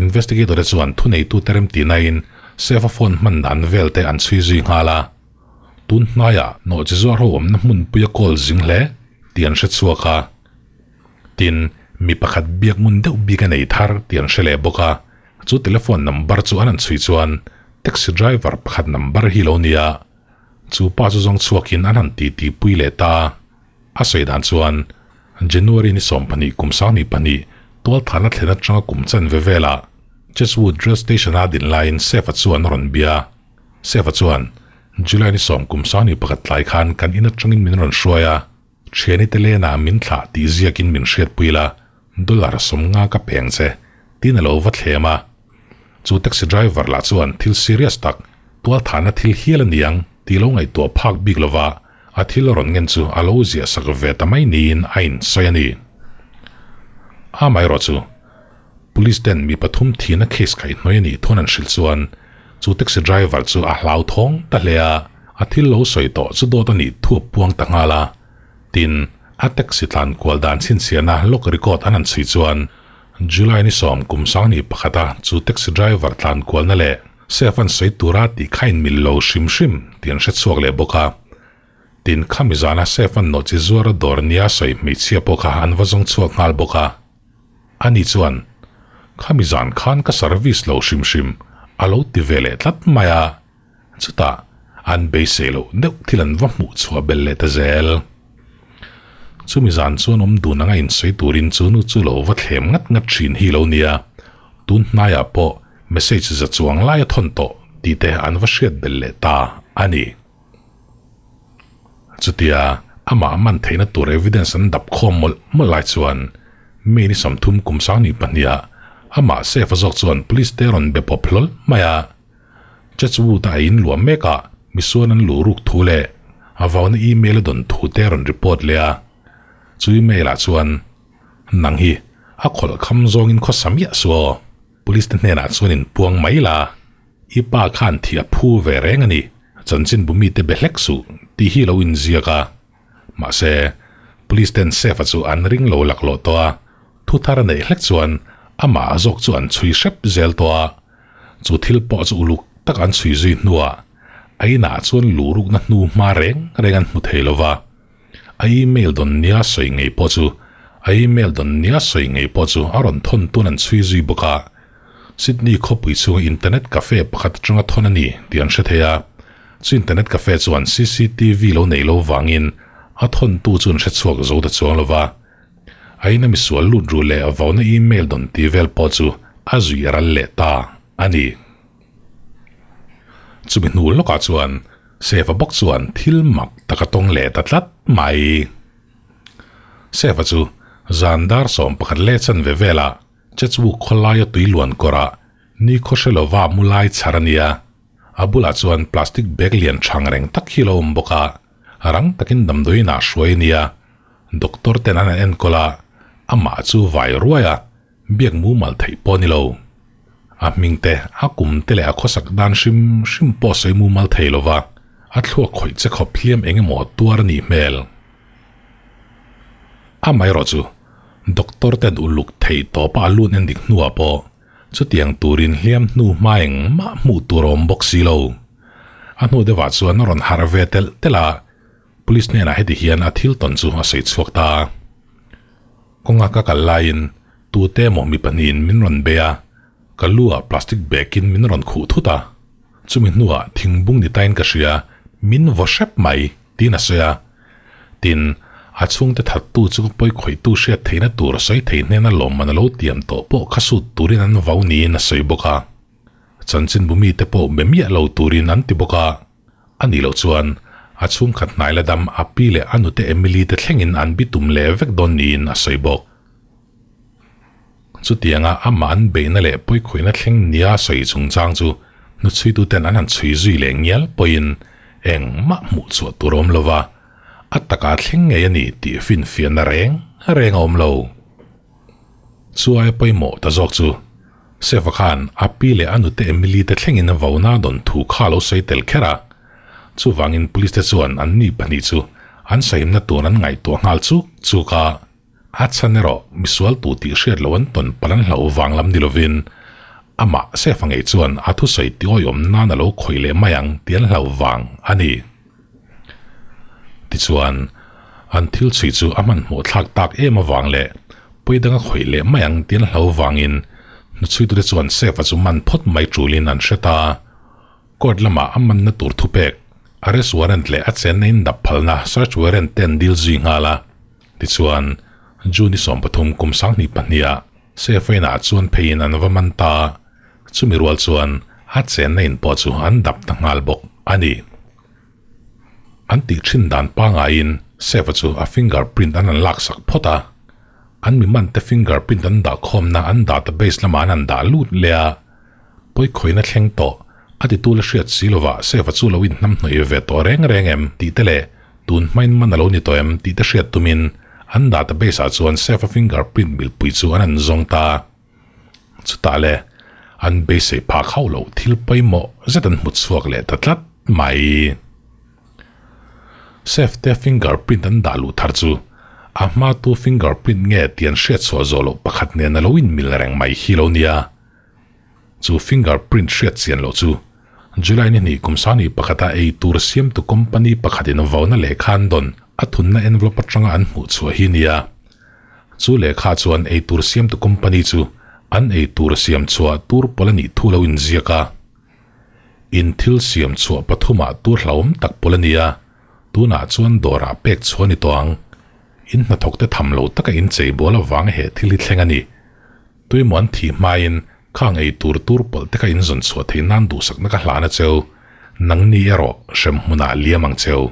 Investigator te chuan thuneitute remtihnain Sefa phone hman dan vel te an chhui zui nghal a. Tun hnaiah nawhchi zuar ho awmna hmunpui a kawl zing hle tih an hre chhuak a. Tin, mi pakhat biak ngun deuh bik a nei thar tih an hre leh bawk a. Chu telephone number chu an han chhui chuan taxi driver pakhat number hi lo nia. Chu pa chu zawng chhuakin an han titi pui leh ta. A sawi dan chuan January ni 12 kum 22 tualthana thlen atanga kum chanve velah Chesswood rail station-a din laiin Sefa chuan a rawn bia. Seva chuan, July ni 10 kum 21 tlai khan kan in atangin min rawn hruai a, thiani te lenah min thlah tih ziakin min hriatpui la, dollar 50 ka peng che, tiin a lo va thlem a. Chu taxi driver lah chuan thil serious tak, tualthahna thil hial a ni ang. tih lo ngaihtuah phak bik lova a thil rawn ngen chu a lo ziah sak ve ta mai niin a insawi a ni. Amaherawhchu, Police ten mi pathum thihna case kaihhnawih a nih thun an hrilh chuan chu taxi driver chu a hlauthawng ta hle a, a thil lo sawi tawh chu dawt a nih thu a puang ta nghal a. Tin, a taxi tlan kual dan chhinchhiahna log record an han chhui chuan July ni sawm kum sanghnih pakhata chu taxi driver tlan kualna leh safe an sawi tura tih kha inmil lo hrim hrim tih an hre chhuak leh bawk a. Tin, khami zana safe an nawh chi zuara dawr nia sawi hmeichhia pawh kha an va zawng chhuak nghal bawk a. Ani chuan, Khami zan khan ka service lo hrim hrim a lo ti ve leh tlat mai a, chutah an beisei loh deuh thil an va hmuh chhuah belh leh ta zel. Chumi zan chuan awm dun anga insawi turin chu nu chu lo va thlem ngat ngat thin hi lo nia, tun hnaiah pawh message za chuang lai a thawn tawh tih te an va hriat belh leh ta a ni. Chutia amah man theihna tur evidence an dap khawm mawlh mawlh lai chuan May ni 30 kum 22 ah amah safe a zawk chuan police te rawn be pawp hlawl mai a. Chatswood a in luah mek ah misuan an luh ruk thu leh a vauna email a dawn thu te rawn report leh a. Chu email ah chuan nang hi a khawlh kham zawngin khawsa miah suh aw, police te hnenah chuan in puang mai la. I pa khan thih a phu ve reng a ni, chanchinbu mite be hlek suh tih hi lo inziak a. Mahse, Police ten Safe-a chu an ring lo laklawh tawh a, thu thar a neih hlek chuan amah zawk chu an chhui hrep zel tawh a. Chu thil pawh chu uluk tak an chhui zui hnuah a inah chuan luhrukna hnu hma reng reng an hmu thei lo va. A email dawn nia sawi ngei pawh chu a email dawn nia sawi ngei pawh chu a rawn thawn tun an chhui zui bawk a. Sydney khawpui chhunga internet cafe pakhat atanga thawn a ni tih an hre thei a, chu internet cafe chuan cctv lo neih lo vangin a thawntu chu an hre chhuak zo ta chuang lo va. A ina misual lut ru leh vauna email dawn tih vel pawh chu a zui ral leh ta a ni. Chumi hnu lawkah chuan Seva bawk chuan thil mak tak a tawng leh ta tlat mai. Seva chu zan dar 11 leh chanve velah Chatswood khawlaia tui luan kawrah ni khaw hre lova mu lai chhar a nia. A bulah chuan plastic bag lian thang reng tak hi lo awm bawk a, rang takin damdawiin ah hruai a nia. Doctor ten an an enkawl a, amah chu vai ruai a, biak mumal theih pawh a ni lo. A hming te, a kum te leh a khawsak dan hrim hrim pawh sawi mumal thei lova, a thluak khawih che khawp hliam eng emaw tuar a nih hmel. Amaherawh chu Doctor ten uluk theih tawpa a lut en dik hnuah pawh chutiang turin hliam hnu hma engmah hmuh tur a awm bawk si lo. A hnu deuhah chuan a rawn harh ve telh telh a, Police hnenah heti hian a thil tawn chu a sawi chhuak ta. Kawnga ka kal laiin tute emaw mi pahnihin min rawn bei a, ka lu ah plastic bag in min rawn khuh thut a, chumi hnuah thingbung ni tain ka hria, min vaw hrep mai tiin a sawi a. Tin, a chhungte thattu chu pawikhawihtu hriat theihna tur sawi thei hnena lawmman a lo tiam tawh pawh kha sut turin an vau niin a sawi bawk a. Chanchinbu mite pawh be miah lo turin an ti bawk a. A nih loh chuan a chhungkhat hnai la dam a pi leh a nute Emily te thlengin an bitum leh vek dawn niin a sawi bawk. Chutianga amah an beihna leh pawikhawihna thleng nia sawi chungchang chu hnuchhuituten an han chhui zui leh ngial pawhin engmah hmuh chhuah tur a awm lo va, a takah thleng ngei a ni tih finfiahna reng reng a awm lo. Chuai pawimawh ta zawk chu Seva khan a pi leh a nute Emily te thlengin vauna dawn thu kha a lo sawi tel kher a, chuvangin police te chuan an ni pahnih chu an sahimna tur an ngaihtuah nghal chuk chuk a. A chhan erawh misual tu tih hriat loh an tawn palh an hlauh vang lam ni lovin amah Sefa ngei chuan a thusawi ti awihawm nan a lo khawih leh mai ang tih an hlauh vang a ni. Tichuan, an thil chhui chu a hmanhmawh thlak tak em avang leh pawi dang a khawih leh mai ang tih an hlauh vangin hnuchhuitute chuan Sefa chu man phawt mai tulin an hre ta. Court lamah a manna tur thupek, arrest warrant leh a chenna in dap phalna search warrant te an dil zui nghal a. Tichuan, June i 13 kum 22 ah Sefainah chuan pheiin an va man ta a, chumi rual chuan a chenna in pawh chu an dap ta nghal bawk a ni. An tih thin dan pangaiin Sefa chu a finger print an han laksak phawt a, an mi mante finger print an dah khawmna an database lamah an han dah lut leh a, pawikhawina thleng tawh A titu la hriat si lova Safe-a chu lo inhnamhnawih ve tawh reng reng em tih te leh tun hmain man a lo ni tawh em tih te hriat tumin an database-ah chuan Safe-a fingerprint milpui chu an han zawng ta. Chutah le an beisei phak hauh loh thil pawimawh zet an hmu chhuak leh ta tlat mai. Safe te fingerprint an dah luh thar chu a hma tu fingerprint nge tih an hriat chhuah zawh loh pakhat nen a lo inmil reng mai hi lo nia. Chu fingerprint hriat chian loh chu July ni hnih kum sani pakhata ei tur siamtu company pakhatin vauna lehkha an dawn a thunna envelope atanga an hmuh chhuah hi nia. Chu lehkha chuan ei tur siamtu company chu an ei tur siam chhuah tur pawl a nih thu lo inziak a. In thil siam chhuah pathumah tur hlauhawm tak pawl a ni a, tunah chuan dawrah pek chhuah a ni tawh ang. In hnathawkte tham lo taka inchei bawl avanga he thil hi thleng a ni. Tuimaw an thih hmain khang ei tur tur pawlh te kha in zawn chhuah theih nan duhsakna ka hlan a cheu, nangni erawh hrem hmunah liam ang cheu,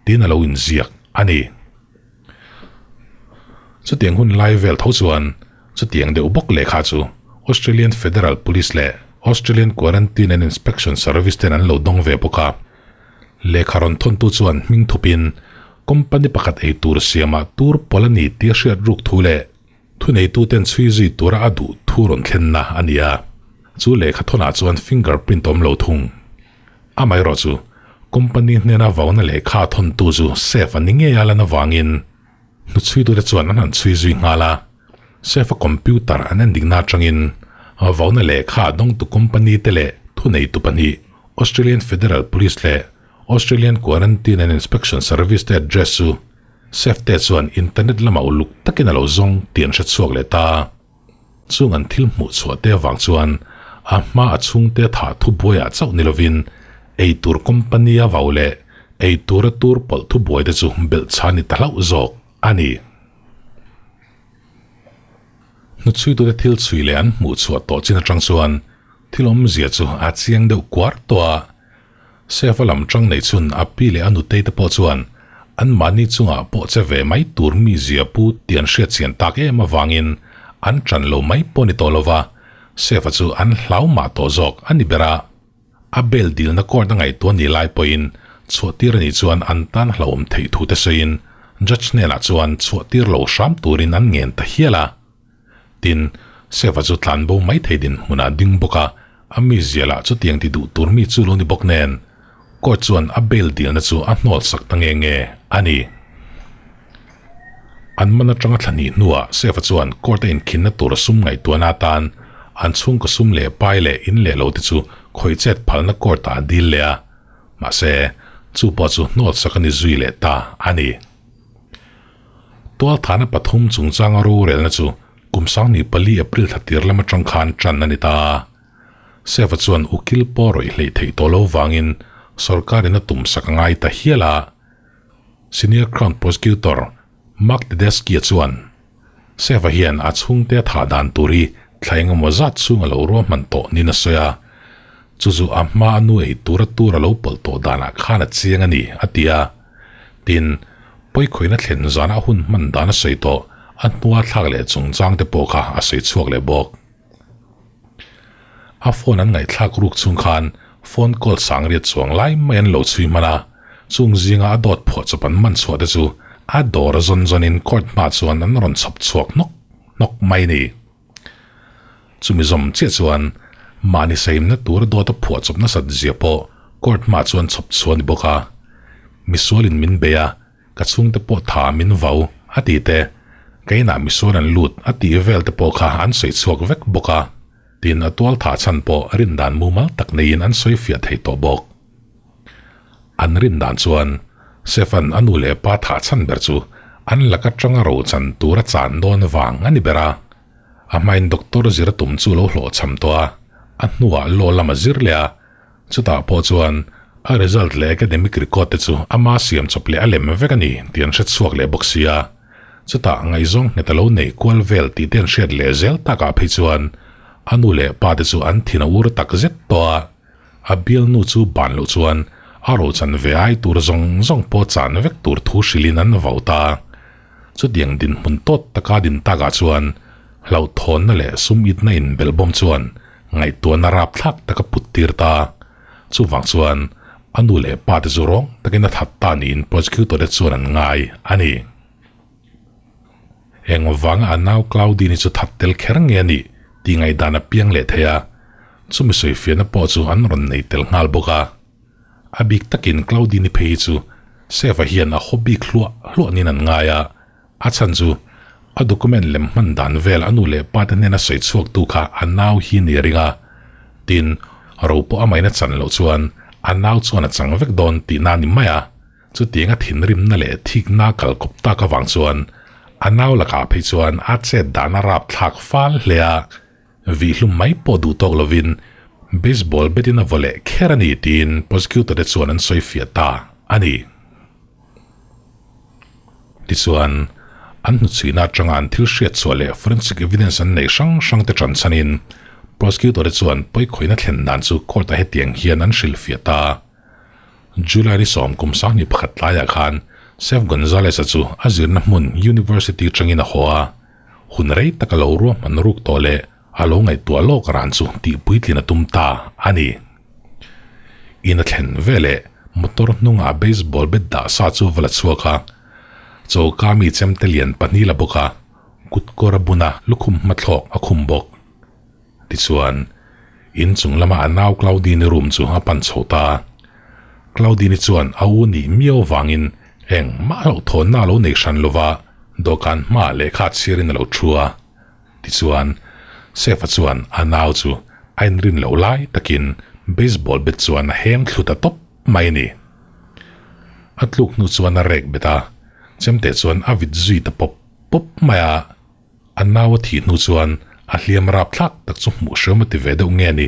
tiin a lo inziak a ni. Chutiang hun lai vel tho chuan chutiang deuh bawk lehkha chu Australian Federal Police leh Australian Quarantine and Inspection Service ten an lo dawng ve bawk a. Lehkha rawn thawntu chuan hming thupin company pakhat ei tur siamah tur pawlh a ni tih a hriat ruk thu leh Thuneituten chhui zui tura a duh thu rawn thlenna a ni a, chu lehkha thawnah chuan finger print awm lo thung. Amaherawh chu, company hnena vauna lehkha thawntu chu safe a ni ngei a lan avangin hnuchhuitute chuan an han chhui zui nghal a. Safe a computer an endikna atangin vauna lehkha dawngtu company te leh thuneitu pahnih Australian Federal Police leh Australian Quarantine and Inspection Service te address chu Safete chuan internet lamah uluk takin a lo zawng tih an hre chhuak leh ta. Chung an thil hmuh chhuah te avang chuan a hma a chhungte thah thu buaiah chauh ni lovin ei tur company a vau leh ei tura tur pawlh thu buai te chu belh chhan ni ta hlauh zawk a ni. Hnuchhuitute thil chhui leh an hmuh chhuah tawh chin atang chuan thil awmzia chu a chiang deuh kuar tawh a. Sefa lam tang nei chhun a pi leh a nutei te pawh chuan anmahni chungah pawh che ve mai tur mi zia pu tih an hriat chian tak em avangin an tan lo mai pawh ni tawh lova, Sefa chu an hlau mah tawh zawk a ni ber a. A bail dilna court a ngaihtuah ni lai pawhin chhuahtir a nih chuan an tan hlauhawm theih thu te sawiin judge hnenah chuan chhuahtir lo hram turin an ngen ta hial a. Tin, Seva chu tlan bo mai thei dinhmunah ding bawk a, a mizia lah chutiang ti duh tur mi chu lo ni bawk nen, court chuan a bail dilna chu a hnawl sak ta nge nge a ni. An man atanga thla hnih hnuah Seva chuan court a inkhinna tur sum ngaihtuahna atan an chhungkaw sum leh pai leh in leh lo te chu khawih chet phalna court ah a dil leh a, mahse, chu pawh chu hnawl sak a ni zui leh ta a ni. Tualthana pathum chungchanga rorelna chu kum sangni pali April thla tir lam atang khan tan a ni ta. Seva chuan ukil pawh rawih hleih theih tawh lo vangin sorkarin a tum sak a ngai ta hial a. Senior Crown Prosecutor Mark Tedeschi-a chuan Seva hian a chhungte a thah dan tur hi thla engemaw zat chhung a lo ruahman tawh niin a sawi a. Chu chu a hma a nu ei tura tur a lo pawlh tawh danah khan a chiang a ni, a ti a. Tin, pawikhawihna thlen zana a hun hman dan a sawi tawh, a hnua thlak leh chungchang te pawh kha a sawi chhuak leh bawk. A phone an ngaihthlak ruk chhung khan phone call sang riat chuang lai mai an lo chhui hman a, chung zinga a dawt phuah chawp an man chhuah te chu a dawr zawn zawnin court hma chuan an rawn chhawp chhuak hnawk hnawk mai a ni. Chumi zawm chiah chuan mahni saimna tura dawt a phuah chawp nasat zia pawh court hmaah chuan chhawp chhuah a ni bawk a. Misualin min bei a, ka chhungte pawh tha min vau a ti te, ka inah misual an lut a tih vel te pawh kha an sawi chhuak vek bawk a, tin a tual thah chhan pawh rindan mumal tak neiin an sawi fiah thei tawh bawk. An rindan chuan Stefan a nu leh pa thah chhan ber chu an laka tanga ro chan tura chan dawn vang a ni ber a. A hmain doctor zir a tum chu lo hlawhchham tawh a, a hnuah law lam a zir leh a, chutah pawh chuan a result leh academic record te chu ama siam chawp leh a lem vek a ni tih an hre chhuak leh bawk sia. Chutah ngaihzawng nghet a lo nei kual vel tih te an hriat leh zel takah phei chuan a nu leh pa te chu an thin a ur tak zet tawh a. A bialnu chu ban loh chuan a rochan ve ai tur zawng zawng pawh chan vek tur thu hrilhin an vau ta. Chutiang dinhmun tawt taka din takah chuan hlauhthawnna leh sum itna inbelhbawm chuan ngaihtuahna rapthlak tak a put tir ta. Chuvang chuan a nu leh pa te chu rawng takin a that ta niin prosecutor te chuan an ngai a ni. Eng vanga a nau Claudine-i chu that tel kher nge a nih tih ngaihdan a piang leh thei a, chumi sawifiahna pawh chu an rawn nei tel nghal bawk a. A bik takin Claudine-i phei hi chu Save-a hian a haw bik hluah hluah niin an ngai a, a chhan chu a document lem hman dan vel a nu leh pa te hnena sawi chhuaktu kha a nau hi ni a ring a, tin, ro pawh amahin a chan loh chuan a nau chuan a chang vek dawn tihna a ni mai a. Chutianga thinrimna leh thikna kal kawp tak avang chuan a nau lakah phei chuan a chet dan a rap thlak fal hle a, vihhlum mai pawh duh tawk lovin baseball bat in a vaw leh kher a ni tiin prosecutor te chuan an sawi fiah ta a ni. Tichuan, an hnuchhuihna atanga an thil hriat chhuah leh forensic evidence an neih hrang hrang te tan chhanin prosecutor te chuan pawikhawihna thlen dan chu court ah hetiang hian an hrilhfiah ta. July ni sawm kum 21 tlaiah khan Sef Gonzalez-a chu a zirna hmun University atangin a haw a, hun rei tak a lo ruahman ruk tawh leh a lo ngaihtuah lawk ran chu tih puitlin a tum ta a ni. In a thlen veleh motor hnungah baseball bat dah sa chu va la chhuak a, choka mi chemte lian pahnih la bawk a, kutkawr a bun a, lukhum hmathlawk a khum bawk. Tichuan, in chung lama a nau Claudine-i room chu a pan chho ta. Claudine-i chuan a u nih miau vangin engmah hlauhthawnna a lo nei hran lova, dawhkan hmaah lehkha chhiarin a lo thu a. Tichuan, Sefa chuan a nau chu a inrin loh lai takin baseball bat chuan a heng thlu ta tawp mai a ni. A tluk hnu chuan a rek bet a, chemte chuan a vit zui ta pawp pawp mai a. A nau a thih hnu chuan a hliam rap thlak tak chu hmuh hreawm a ti ve deuh nge ni,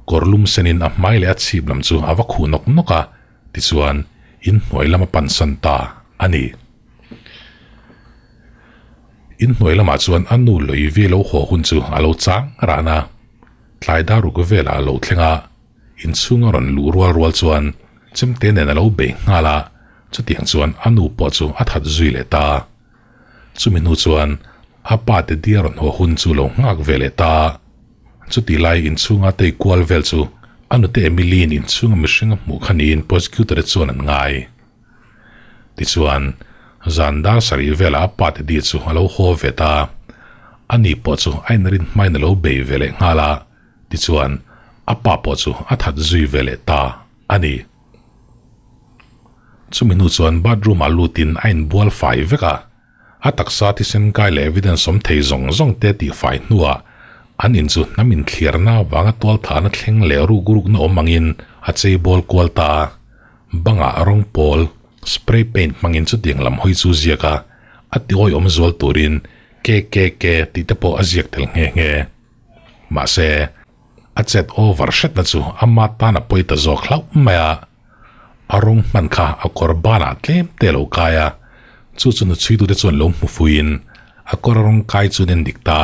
kawr lum senin a hmai leh a chhip lam chu a va khuh nawk nawk a, tichuan in hnuai lam a pansan ta a ni. In hnuai lamah chuan a nu Loivi lo haw hun chu a lo chang ran a, tlai dar ruk velah a lo thleng a, inchhung a rawn luh rual rual chuan chemte nen a lo bei nghal a, chutiang chuan a nu pawh chu a that zui leh ta. Chumi hnu chuan a pa te dia rawn haw hun chu lo nghak ve leh ta. Chutih lai inchhunga tei kual vel chu a nute Emily-in inchhunga mihring a hmuh kha niin prosecutor te chuan an ngai. Tichuan, zan dar sarih velah a pa te dia chu a lo haw ve ta. Ani pawh chu a inrin hmain a lo bei ve leh nghal a, tichuan a pa pawh chu a that zui ve leh ta a ni. Chumi hnu chuan bathroom ah lutin a inbual fai vek a, a taksa thisen kai leh evidence awm thei zawng zawng te tih fai hnuah an in chu hnam inthliarna avanga tualthahna thleng leh ruk rukna awm angin a chei bawl kual ta a, bangah rawng pawl spray paint hmangin chutiang lam hawi chu ziak a, a ti awihawm zual turin KKK tih te pawh a ziak tel nghe nghe. Mahse. A chet over hretna chu ama tan a pawi ta zawk hlauh mai a, a rawng hman kha a kawr banah tlem te a lo kai a, chu chu nuchhuitute chuan lo hmu fuiin a kawr a rawng kai chu an endik ta,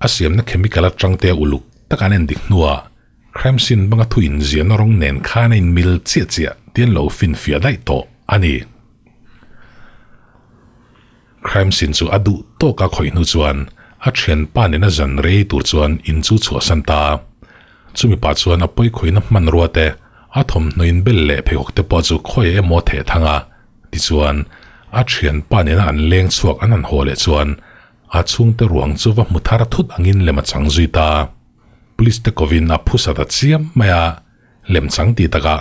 a siamna chemical atang te a uluk taka an endik hnuah crime scene banga thu inziahna rawng nen khan a inmil chiah chiah tih an lo finfiah daih tawh a ni. Crime scene chu a duh tawk a khawih hnu chuan a thianpa nena zan rei tur chuan in chu chhuahsan ta. Chumi pah chuan a pawikhawihna hmanrua te, a thawmhnaw inbel leh pheikhawk te pawh chu khawi emaw theh thang a. Tichuan, a thianpa nena an leng chhuak an han haw leh chuan a chhungte ruang chu va hmu thar thut angin lem a chang zui ta. Police te kovin a phusa ta chiam mai a. Lemchang tih takah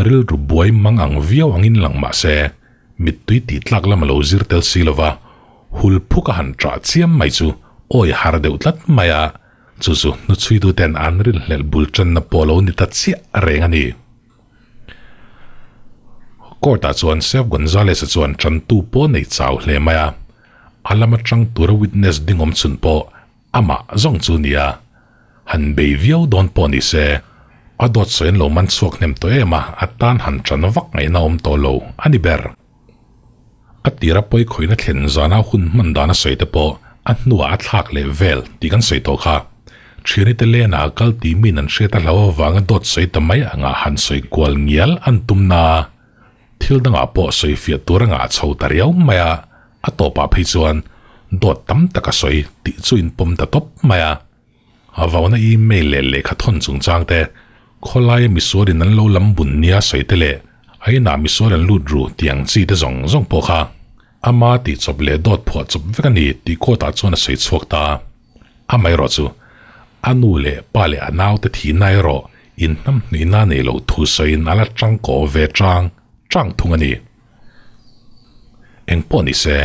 rilru buai mang ang viau angin lang mah se, mittui tih tlak lam a lo zir tel si lova, hul phuk a han ṭah chiam mai chu awi har deuh tlat mai a, chu chu hnuchhuituten an rinhlelh bul ṭanna pawh lo ni ta chiah reng a ni. Court-ah chuan Chef Gonzales-a chuan ṭantu pawh nei chau hle mai a, a lama ṭang tura witness dingawm chhun pawh Amah zawng chu nia, han bei viau dawn pawh ni se, a dawt sawi an lo man chhuak hnem tawh em a, a tan han ṭan vak ngaihna awm tawh lo a ni ber. A tira pawi khawihna thlen zana hun hman dan a sawi te pawh a hnuah a thlak leh vel tih kan sawi tawh kha. Thiani te lena a kal tih min an hriat a hlau avanga dawt sawi ta mai anga han sawi kual ngial an tum na. Thil dangah pawh sawi fiah tur a ngah chho ta riau mai a, a tawpah phei chuan dawt tam tak a sawi tih chu in pawm ta tawp mai a. A vauna email leh lehkha thawn chungchang te, Khawlaia misualin an lo lam bun nia sawi te leh a inah misual an lut ru tih ang chi te zawng zawng pawh kha ama tih chawp leh dawt phuah chawp vek a ni tih court ah chuan a sawi chhuak ta. Amaherawh chu a nu leh pa leh a naute thihna erawh inhnamhnihna nei loh thu sawiin a la tangkaw ve chang chang thung a ni. Eng pawh ni se,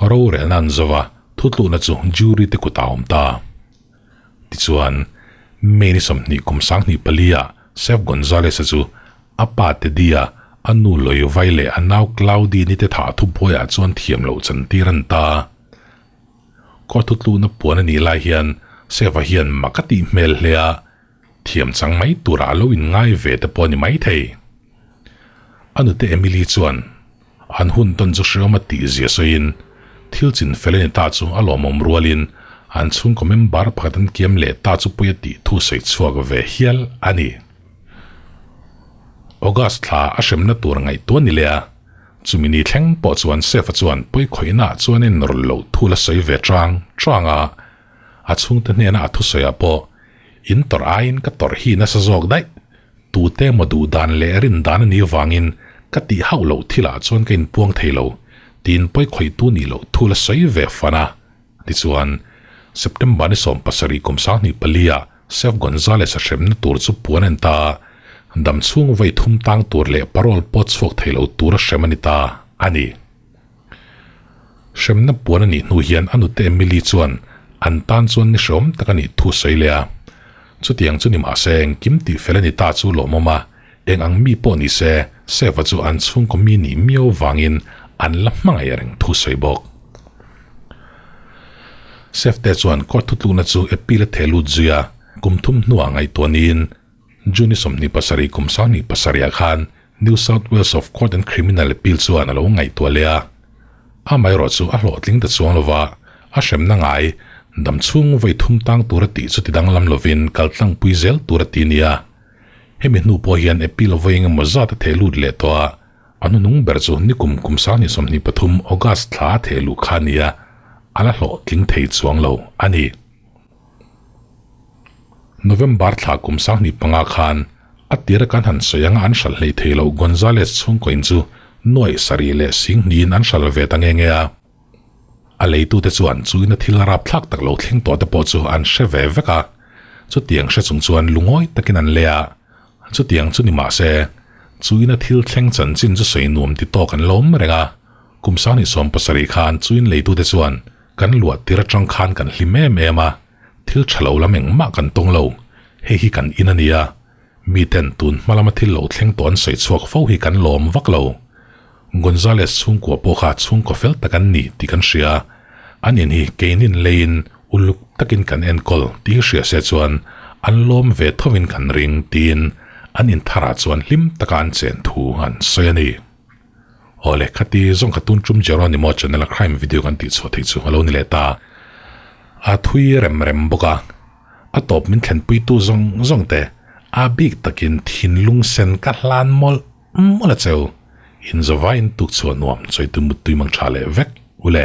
rorelna an zo va, thutlukna chu jury te kutah a awm ta. Tichuan, May ni 20 kum 24 ah Sef Gonzalez-a chu a pa Teddy-a, a nu Loivai leh a nau Claudine-i te thah thubuaiah chuan thiam loh chantir an ta. Court thutlukna puan a nih lai hian Sef-a hian mak a tih hmel hle a, Thiam chang mai turah a lo inngai ve te pawh a ni maithei. A nute Emily chuan an hun tawn chu hreawm a tih zia sawiin thil chin fel a ni ta chu a lawmawm rualin an chhungkaw member pakhat an kiam leh ta chu pawi a tih thu sawi chhuak ve hial a ni. August thla a hremna tur ngaihtuah ni leh a, chumi ni thleng pawh chuan Sefa chuan pawikhawihnaah chuan a inrawlh loh thu la sawi ve chang chang a, A chhungte hnena a thusawiah pawh, In tawrh aiin ka tawrh hi nasa zawk daih. Tute emaw duh dan leh rin dan a nih avangin ka tih hauh loh thilah chuan ka inpuang thei lo, tiin pawi khawihtu nih loh thu la sawi ve fan a. Tichuan, September ni 17 kum 24 ah Sef Gonzalez a hremna tur chu puan a en ta a, dam chhung vawi thum tang tur leh parole pawt chhuak thei lo tura hrem a ni ta a ni. Hremna puan a nih hnu hian a nute Emily chuan an tan chuan ni hreawm tak a nih thu sawi leh a. Chutiang chu ni mah se engkim tih fel a ni ta chu lawmawm a, eng ang mi pawh ni se Seva chu an chhungkaw mi nih miau vangin an la hmangaih reng thu sawi bawk. Sefte chuan court thutlukna chu appeal a theh lut zui a, kum thum hnuah ngaihtuah niin June 27 kum 27 ah khan New South Wales of Court and Criminal Appeal chuan a lo ngaihtuah leh a. Amaherawh chu a hlawhtling ta chuang lova, a hremna ngai dam chhung vawi thum tang tura tih chu ti danglam lovin kal tlangpui zel tur a ti nia. Hemi hnu pawh hian appeal vawi engemaw zat a theh lut leh tawh a, a hnuhnung ber chu nikum kum 2023 August thla a theh luh kha nia, a la hlawhtling thei chuang lo a ni. November thla kum 25 khan a tira kan han sawi anga an hralh hlei thei lo Gonzalez chhungkaw in chu nuaih sarih leh sing hnihin an hralh ve ta nge nge a. A leitute chuan chu ina thil rapthlak tak lo thleng tawh te pawh chu an hre ve vek a, chutiang hre chung chuan lungawi takin an lei a, chutiang chu ni mah se chu ina thil thleng chanchin chu sawi nuam ti tawk an lo awm reng a, kum 27 khan chu in leitute chuan Kan luah tir atang khan kan hlim em em a, thil tha lo lam engmah kan tawng lo, hei hi kan in a nia, miten tun hma lama thil lo thleng tawh an sawi chhuak fo hi kan lawm vak lo. Gonzales chhungkua pawh kha chhungkaw fel tak an ni tih kan hria, an in hi keinin leiin uluk takin kan enkawl tih hria se chuan an lawm ve thovin kan ring tiin an in tharah chuan hlim taka an chen thu an sawi a ni. Awle, khati zawng kha tun tum Jeronimo channel a crime video kan tih chhuah theih chu a lo ni leh ta. A thui rem rem bawk a, a tawp min thlenpuitu zawng zawng te a bik takin thinlung sen ka hlan mawlh mawlh a cheu. Inzawvaiin tuk chhuah nuam chawitu muttui mang tha leh vek ule.